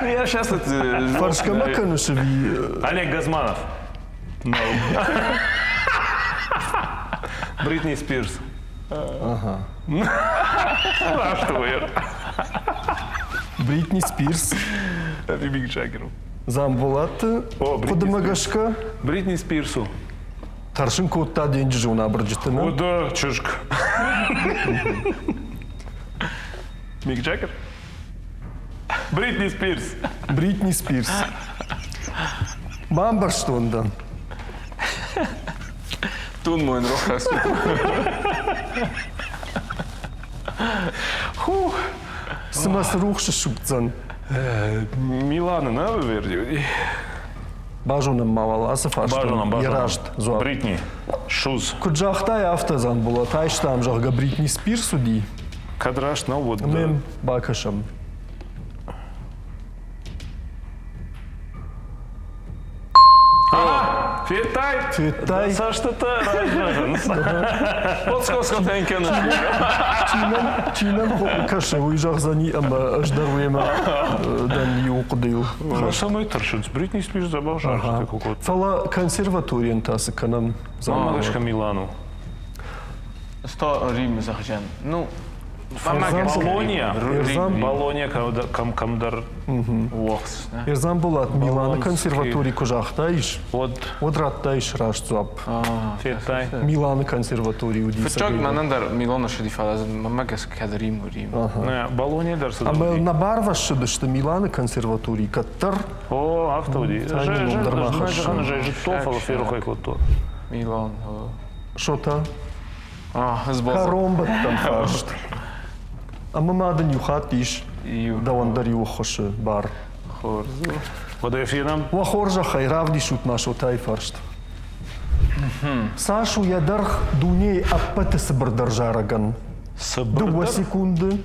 Я сейчас Фӕрсгӕ мӕ кӕныс ӕви? Олег Газманов. No. Бритни Спирс. Ага. Раст у Бритни Спирс. Ӕви Мик Джаггер. Дзамболаты хъуыдымӕ гӕсгӕ Бритни Спирсу. Тӕрсын кодта денджызон абырджыты. Уыды чызг. Мик Джаггер? Бритни Спирс. Бритни Спирс. Бамбӕрстон дӕ. Тун мой рохас. Хух. Цымӕ цы рухс ссудздзӕн? Миланы нӕ Верди? Базонӕм ма уал ацы фарстӕн йӕ раст дзуапп. Бритни, Шуз. Куыд загътай, афтӕ Дзанболат, айстам, зӕгъгӕ, Бритни Спирс уыди. Кӕд раст нӕу, уӕд... Ӕмӕ бакӕсӕм. Федтай? Федтай? Цӕстытӕ раззӕгъынц. Подсказкӕтӕ кӕныс. Чи нӕм кӕсы, уый зӕгъдзӕни ӕмӕ ӕз дӕр уемӕ дӕн иу хъуыдыйыл. Цӕмӕй тӕрсынц? Бритни Спирс дзӕбӕх зарджытӕ куы кодта. Фӕлӕ консерваторийӕн та цы кӕнӕм? Мӕнмӕ гӕсгӕ Милан у. Сто Рим зӕгъдзӕн. Ну, Болония. Болония кӕмдӕр. Ерзан Миланы консерватори куы загътаис, уӕд радтаис раст дзуапп. Федтай? Миланы консерватори уыди. Фыццаг мӕнӕн дӕр Миланы сыди, фӕлӕ мӕнмӕ гӕсгӕ кӕд Рим у Рим. Болония дӕр цыд. Ӕмӕ нӕ барвӕссыдысты Миланы консерватори кӕддӕр. О, афтӕ уыди. Зыдтон, фӕлӕ ферох кодтон. Милан. Шота? Кӕронбӕттӕн фарст. Ӕмӕ ма дын иу хатт ис дӕуӕн дӕр иу ӕххуысы бар. Хорз. Уӕдӕ фенӕм. Уӕ хорзӕхӕй, равдисут ма Шотайы фарст. Цас у йӕ дӕргъ дунейы ӕппӕты цыбырдӕр зарӕгӕн? Дыууӕ секунды,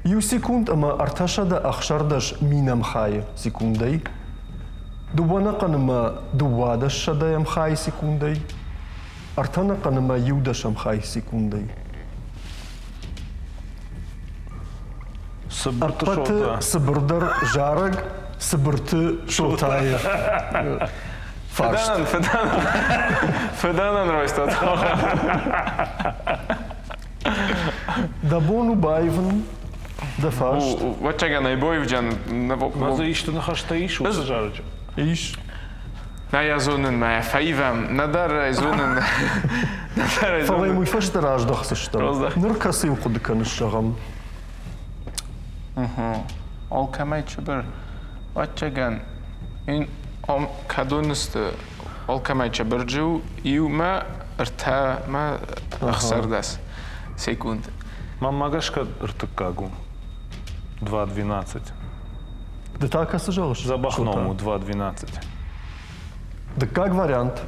иу секунд ӕмӕ 316 минӕм хайы секундӕй, дыууӕ нӕхъӕн ӕмӕ 12 сӕдӕйӕм хайы секундӕй, ӕртӕ нӕхъӕн ӕмӕ иу дӕсӕм хай секундӕй. Ӕппӕты цыбырдӕр зарӕг Цыбырты Шотайы фарст. Фыдӕнӕн райстат. Дӕ бон у баивын. Дӕ фарст? Ӕвӕццӕгӕн ӕй боивджын. Ма дзы исты ныхӕстӕ ис уыцы зарӕджы? Ис. Нӕ йӕ зонын, мӕ фӕивӕм. Нӕдӕр ӕй зонын. Нӕдӕр ӕй Фӕлӕ йын уый фӕстӕ раздӕхдзыстӕм. Ныр кӕцыйыл хъуыды кӕныс, зӕгъӕм? Алкӕмӕй чыбыр. Ӕвӕццӕгӕн, ин кӕдон сты алкӕмӕй чыбырджы иумӕ ӕртӕмӕ ӕхсӕрдӕс секунд. Мӕнмӕ гӕсгӕ ӕртыккаг у. 2.12. Ды та кӕцы зӕгъыс? Дзӕбӕх ном у 2.12. Дыккаг вариант.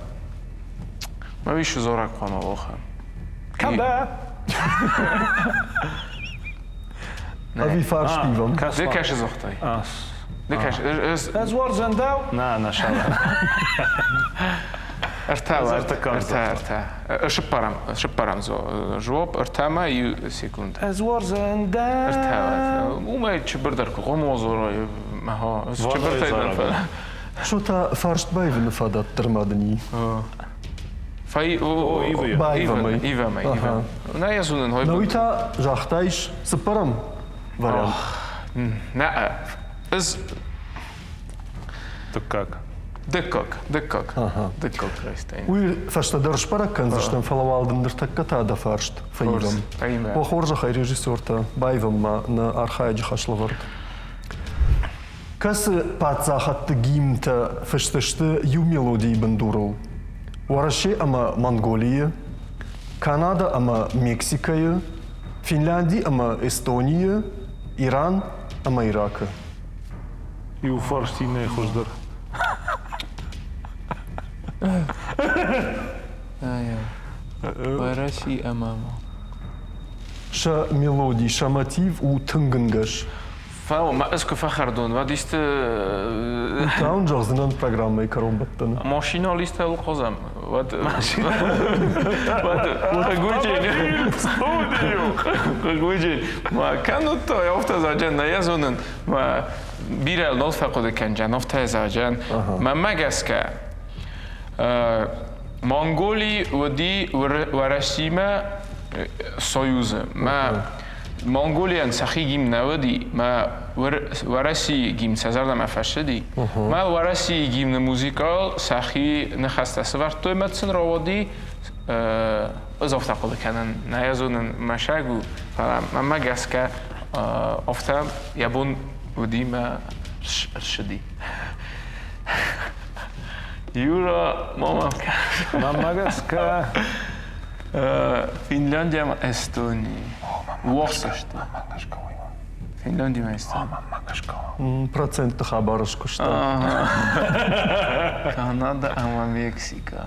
Мӕ уисы дзорӕг хъуамӕ уоха. Кӕдӕ? Ӕви фарст ивӕм? Ды кӕсы дзохтай. Ды кӕсы. Ӕз уарзӕн дӕу? Нӕ, нӕ сала. Ӕртӕ, ӕртӕ, ӕртӕ. Сыппӕрӕм, сыппӕрӕм жуоп, ӕртӕмӕ иу секунд. Ӕз уарзӕн дӕ. Ӕртӕ. Уымӕй чыбырдӕр куы хъомозорой. Чыбыртӕй дӕр фӕлӕ. Что та фарст баивыны фадат дӕр ма дын и? Баивӕм ӕй. Ивӕм ӕй. Нӕ йӕ зонын. На уый та загътаис цыппӕрӕм вариант. Нӕ, ӕз Дыккаг. Дыккаг, дыккаг. Дыккаг райстаин. Уый фӕстӕдӕр сбӕрӕг кӕндзыстӕм, фӕлӕ уал дын ныртӕккӕ та дӕ фарст фӕивӕм. Уӕ хорзӕхӕй, режиссертӕ, баивӕм ма нӕ архайӕджы хӕслӕвӕрд. Кӕцы паддзахӕдты гимнтӕ фыст сты иу мелодийы бындурыл? Уӕрӕсе ӕмӕ Монголийы, Канадӕ ӕмӕ Мексикӕйы, Финлянди ӕмӕ Эстонийы, Иран ӕмӕ Иракы. Иу фарст иннӕйы хуыздӕр. Уӕрӕсе ӕмӕ Сӕ мелоди, сӕ мотив у тынг ӕнгӕс. Фӕлӕ ма ӕз куы фӕхӕрдон, уӕд исты... Та уын зӕгъдзынӕн программӕйы кӕронбӕттӕны. Машинал истӕуыл хъазӕм, уӕд... Уӕд хъыгуджын... Студию! Хъыгуджын. Ма кӕнут то, афтӕ заджен, нӕ йӕ зонын. Ма бирӕ нал фӕхъуыды кӕнджан, афтӕ заджен. Мӕнмӕ гӕсгӕ, Монголи уыди Уӕрӕсимӕ союзы. Мӕ Монголийӕн сӕхи гимн нӕ уыди, мӕ Уӕрӕсейы гимн сӕ зӕрдӕмӕ фӕцыди. Мӕ Уӕрӕсейы гимны музыкал сӕхи ныхӕстӕ сӕвӕрдтой мӕ сын рауади ӕз афтӕ хъуыды кӕнын, нӕ йӕ зонын, мӕсӕг у, фӕлӕ мӕнмӕ гӕсгӕ афтӕ йӕ бон уыди мӕ ссыди. Юра, мама. Мӕнмӕ гӕсгӕ Финляндия ӕмӕ Эстони. Уохсӕсты. Финляндия ӕмӕ Эстони. Процентты хабар скуыста. Канада ӕмӕ Мексикӕ.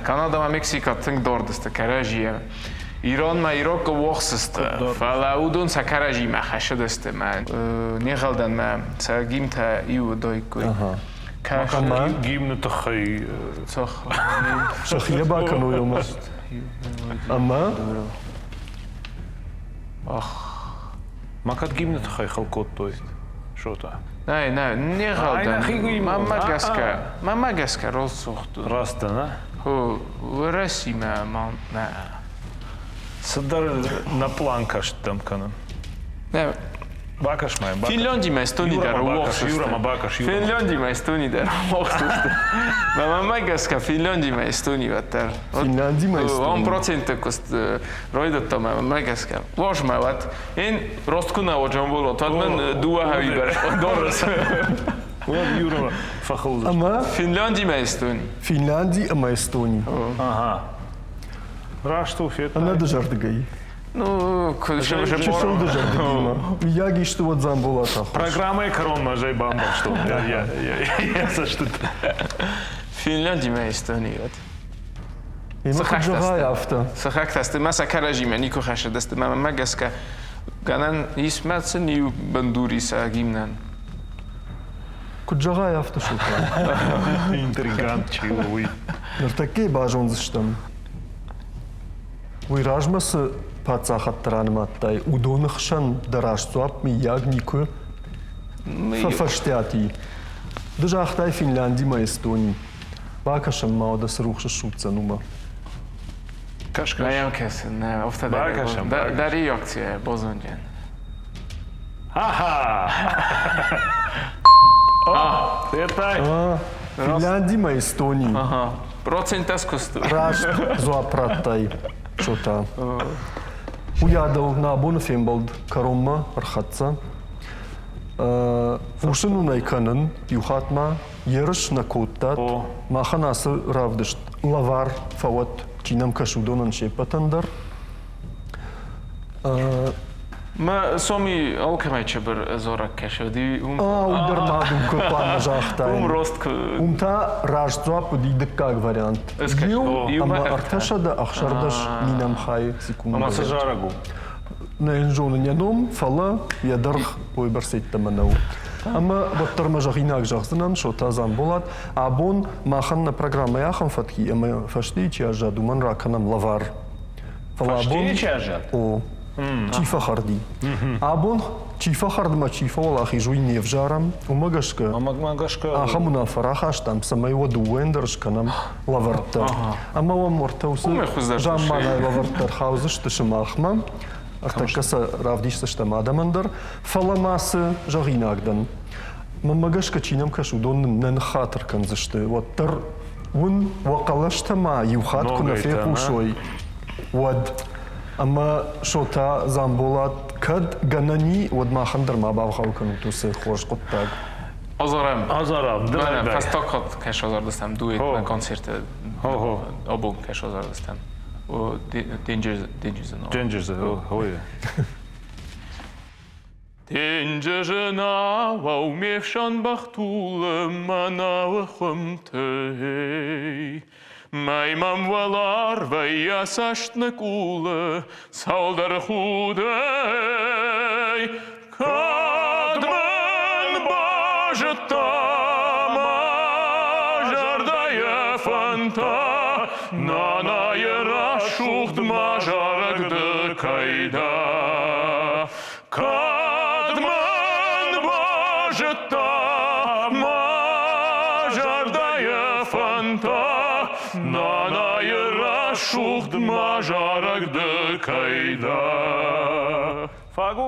Канада ӕмӕ Мексикӕ тынг дард сты кӕрӕдзийӕ. Иронмӕ Ирокы уохсысты, фӕлӕ уыдон сӕ кӕрӕдзимӕ хӕссыдысты мӕ не гъӕлдӕн мӕ сӕ гимнтӕ иу уыдаиккой. Гимны тыххӕй Сӕхи бакӕной ӕмӕ ӕмӕ Ах, ма кӕд гимны тыххӕй хыл кодтой? Что-то. Нӕ, нӕ, не гъӕлдӕн. Мӕнмӕ гӕсгӕ, мӕнмӕ гӕсгӕ ралцугъд. Раст дӕ, нӕ? Уӕрӕсимӕ ма нӕ. Цыдӕр нӕ пълан кӕсттӕм кӕнын. Нӕ, Бакӕс ма йӕм, бакӕс. Финляндимӕ Эстони дӕр Юрамӕ бакӕс, Юрамӕ бакӕс, Юрамӕ. Финляндимӕ Эстони дӕр охсысты. Мӕнмӕ гӕсгӕ Финляндимӕ Эстони уӕддӕр. Финляндимӕ Эстони? Он проценты куыст райдыдта мӕнмӕ гӕсгӕ. Возьмӕ уӕд. Ин рост куы нӕ уа Джамбулат, уӕд мын дыууӕ хауи бӕрц дорыс. Уӕд Юрамӕ фӕхыл Ӕмӕ? Финляндимӕ Эстони. Финлянди ӕмӕ Эстони. Ага. Раст у, федтай. Ӕнӕдызӕрдыгӕй. Ну, Чысыл дызӕрдыгимӕ. Мыййаг исты уӕд Дзамболат аххос. Программӕйы кӕронмӕ ӕз ӕй бамбӕрстон йӕ цӕстыты. Финляндимӕ Эстони уӕд. Ӕмӕ куыд зӕгъай, афтӕ. Сыхӕгтӕ сты, мӕ сӕ кӕрӕдзимӕ никуы хӕссыдысты, мӕнмӕ гӕсгӕ гӕнӕн ис мӕ сын иу бындур ис гимнӕн. Куыд зӕгъай, афтӕ Султан. Интригант чи у, уый. Ныртӕккӕ базондзыстӕм. Уый размӕ цы паддзахӕдтӕ ранымадтай, уыдоны хсӕн дӕ раст дзуапп мыййаг никуы фӕфӕстиат и. Ды загътай Финляндимӕ Эстони. Бакӕсӕм ма уӕдӕ цы рухс ссудздзӕн, уымӕ. Кӕс, Нӕ йӕм кӕсын, нӕ, афтӕ Бакӕсӕм, дӕр реакцийӕ базонджын. Ха-ха! Федтай? Финлянди ма Эстони. Ага. Процент скуст. Раст дзуапп радтай, Шота. Уыйадыл нӕ абоны фембӕлд кӕронмӕ ӕрхӕццӕ. Хъусын уын ӕй кӕнын, иу хатт ма ерыс нӕ кодтат. Махӕн ацы равдыст лӕвар фӕуӕд, чи нӕм кӕсы, уыдонӕн се ппӕтӕн дӕр. Мӕ соми алкӕмӕй чыбыр дзорӕг кӕсы. Уым дӕр ма дын куы хъуамӕ загътаин. Уым рост куы... Уым та раст дзуапп уыди дыккаг вариант. Иу ӕмӕ 316 минӕм хайы секундӕ. Ӕмӕ цы зарӕг у? Нӕ йын зонын йӕ ном, фӕлӕ йӕ дӕргъ уыйбӕрц йеддӕмӕ нӕу. Ӕмӕ уӕддӕр мӕ зӕгъинаг зӕгъдзынӕн, Шота Дзамболат, абон махӕн нӕ программӕйы ахӕм фӕтк и, ӕмӕ фӕстейы чи аззад, уымӕн ракӕнӕм лӕвар. Фӕлӕ абон... чи аззад? О, чи фӕхӕрди. Абон чи фӕхӕрдмӕ, чи фӕуӕлахиз, уый не взарӕм. Уымӕ гӕсгӕ, ахӕм уынаффӕ рахастам, цӕмӕй уӕ дыууӕйӕн дӕр скӕнӕм лӕвӕрттӕ. Ӕмӕ уӕм уӕртӕ уыцы замманай лӕвӕрттӕ ӕрхаудзысты сымахмӕ. Ӕртӕккӕ сӕ равдисдзыстӕм адӕмӕн дӕр. Фӕлӕ ма цы зӕгъинаг дӕн? Мӕнмӕ гӕсгӕ, чи нӕм кӕсы, уыдон нын нӕ ныххатыр кӕндзысты. Уӕддӕр уын уӕ хъӕлӕстӕ ма иу хатт куы нӕ фехъусой, уӕд. Ӕмӕ Шота Дзамболат кӕд гӕнӕн и, уӕд махӕн дӕр ма бавгъау кӕнут уыцы хорз хъуыддаг. Азарӕм. Азарӕм. Фӕстаг хатт кӕс азардыстӕм дуэт на концерты. Абон кӕс азардыстӕм. Danger Zone. Danger Zone, ой. Денджызы науау ме фсӕн бӕх тулы мӕнӕуы хуымтӕй. Мӕй мӕм уӕларвӕй йӕ цӕст ныкъулы цалдӕр худӕй. Кӕд мын базыдта мӕ зӕрдӕйы фӕнтӕ, Нанайы рӕсугъд мӕ зарӕг ды кӕй дӕ. Кӕд мын базыдта мӕ зӕрдӕйы фӕнтӕ, Нанайы рӕсугъд мӕ зарӕг ды кӕй дӕ. Фаг у?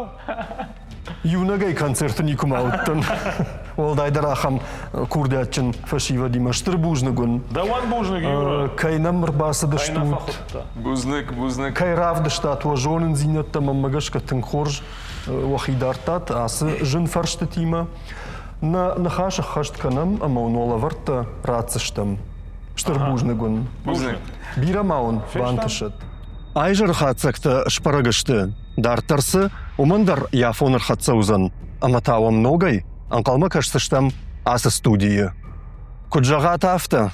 Иунӕгӕй концерты никуыма уыдтӕн. Уӕлдайдӕр ахӕм курдиатджын фӕсивӕдимӕ. Стыр бузныг уын. Дӕуӕн бузныг, Юра. Кӕй нӕм ӕрбацыдыстут. Бузныг, бузныг. Кӕй равдыстат уӕ зонындзинӕдтӕ, мӕнмӕ гӕсгӕ тынг хорз уӕхи дардтат ацы зын фӕрстытимӕ. Нӕ ныхас ӕххӕст кӕнӕм ӕмӕ уын уӕ лӕвӕрттӕ ратдзыстӕм. Стыр бузныг уын. Бузныг. Бирӕ ма уын бантысӕд. Айзӕры хатдзӕгтӕ сбӕрӕг сты. Дарддӕр цы, уымӕн дӕр йӕ афон ӕрхӕццӕ уыдзӕн. Ӕмӕ та уӕм ногӕй ӕнхъӕлмӕ кӕсдзыстӕм ацы студийы. Куыд зӕгъат, афтӕ.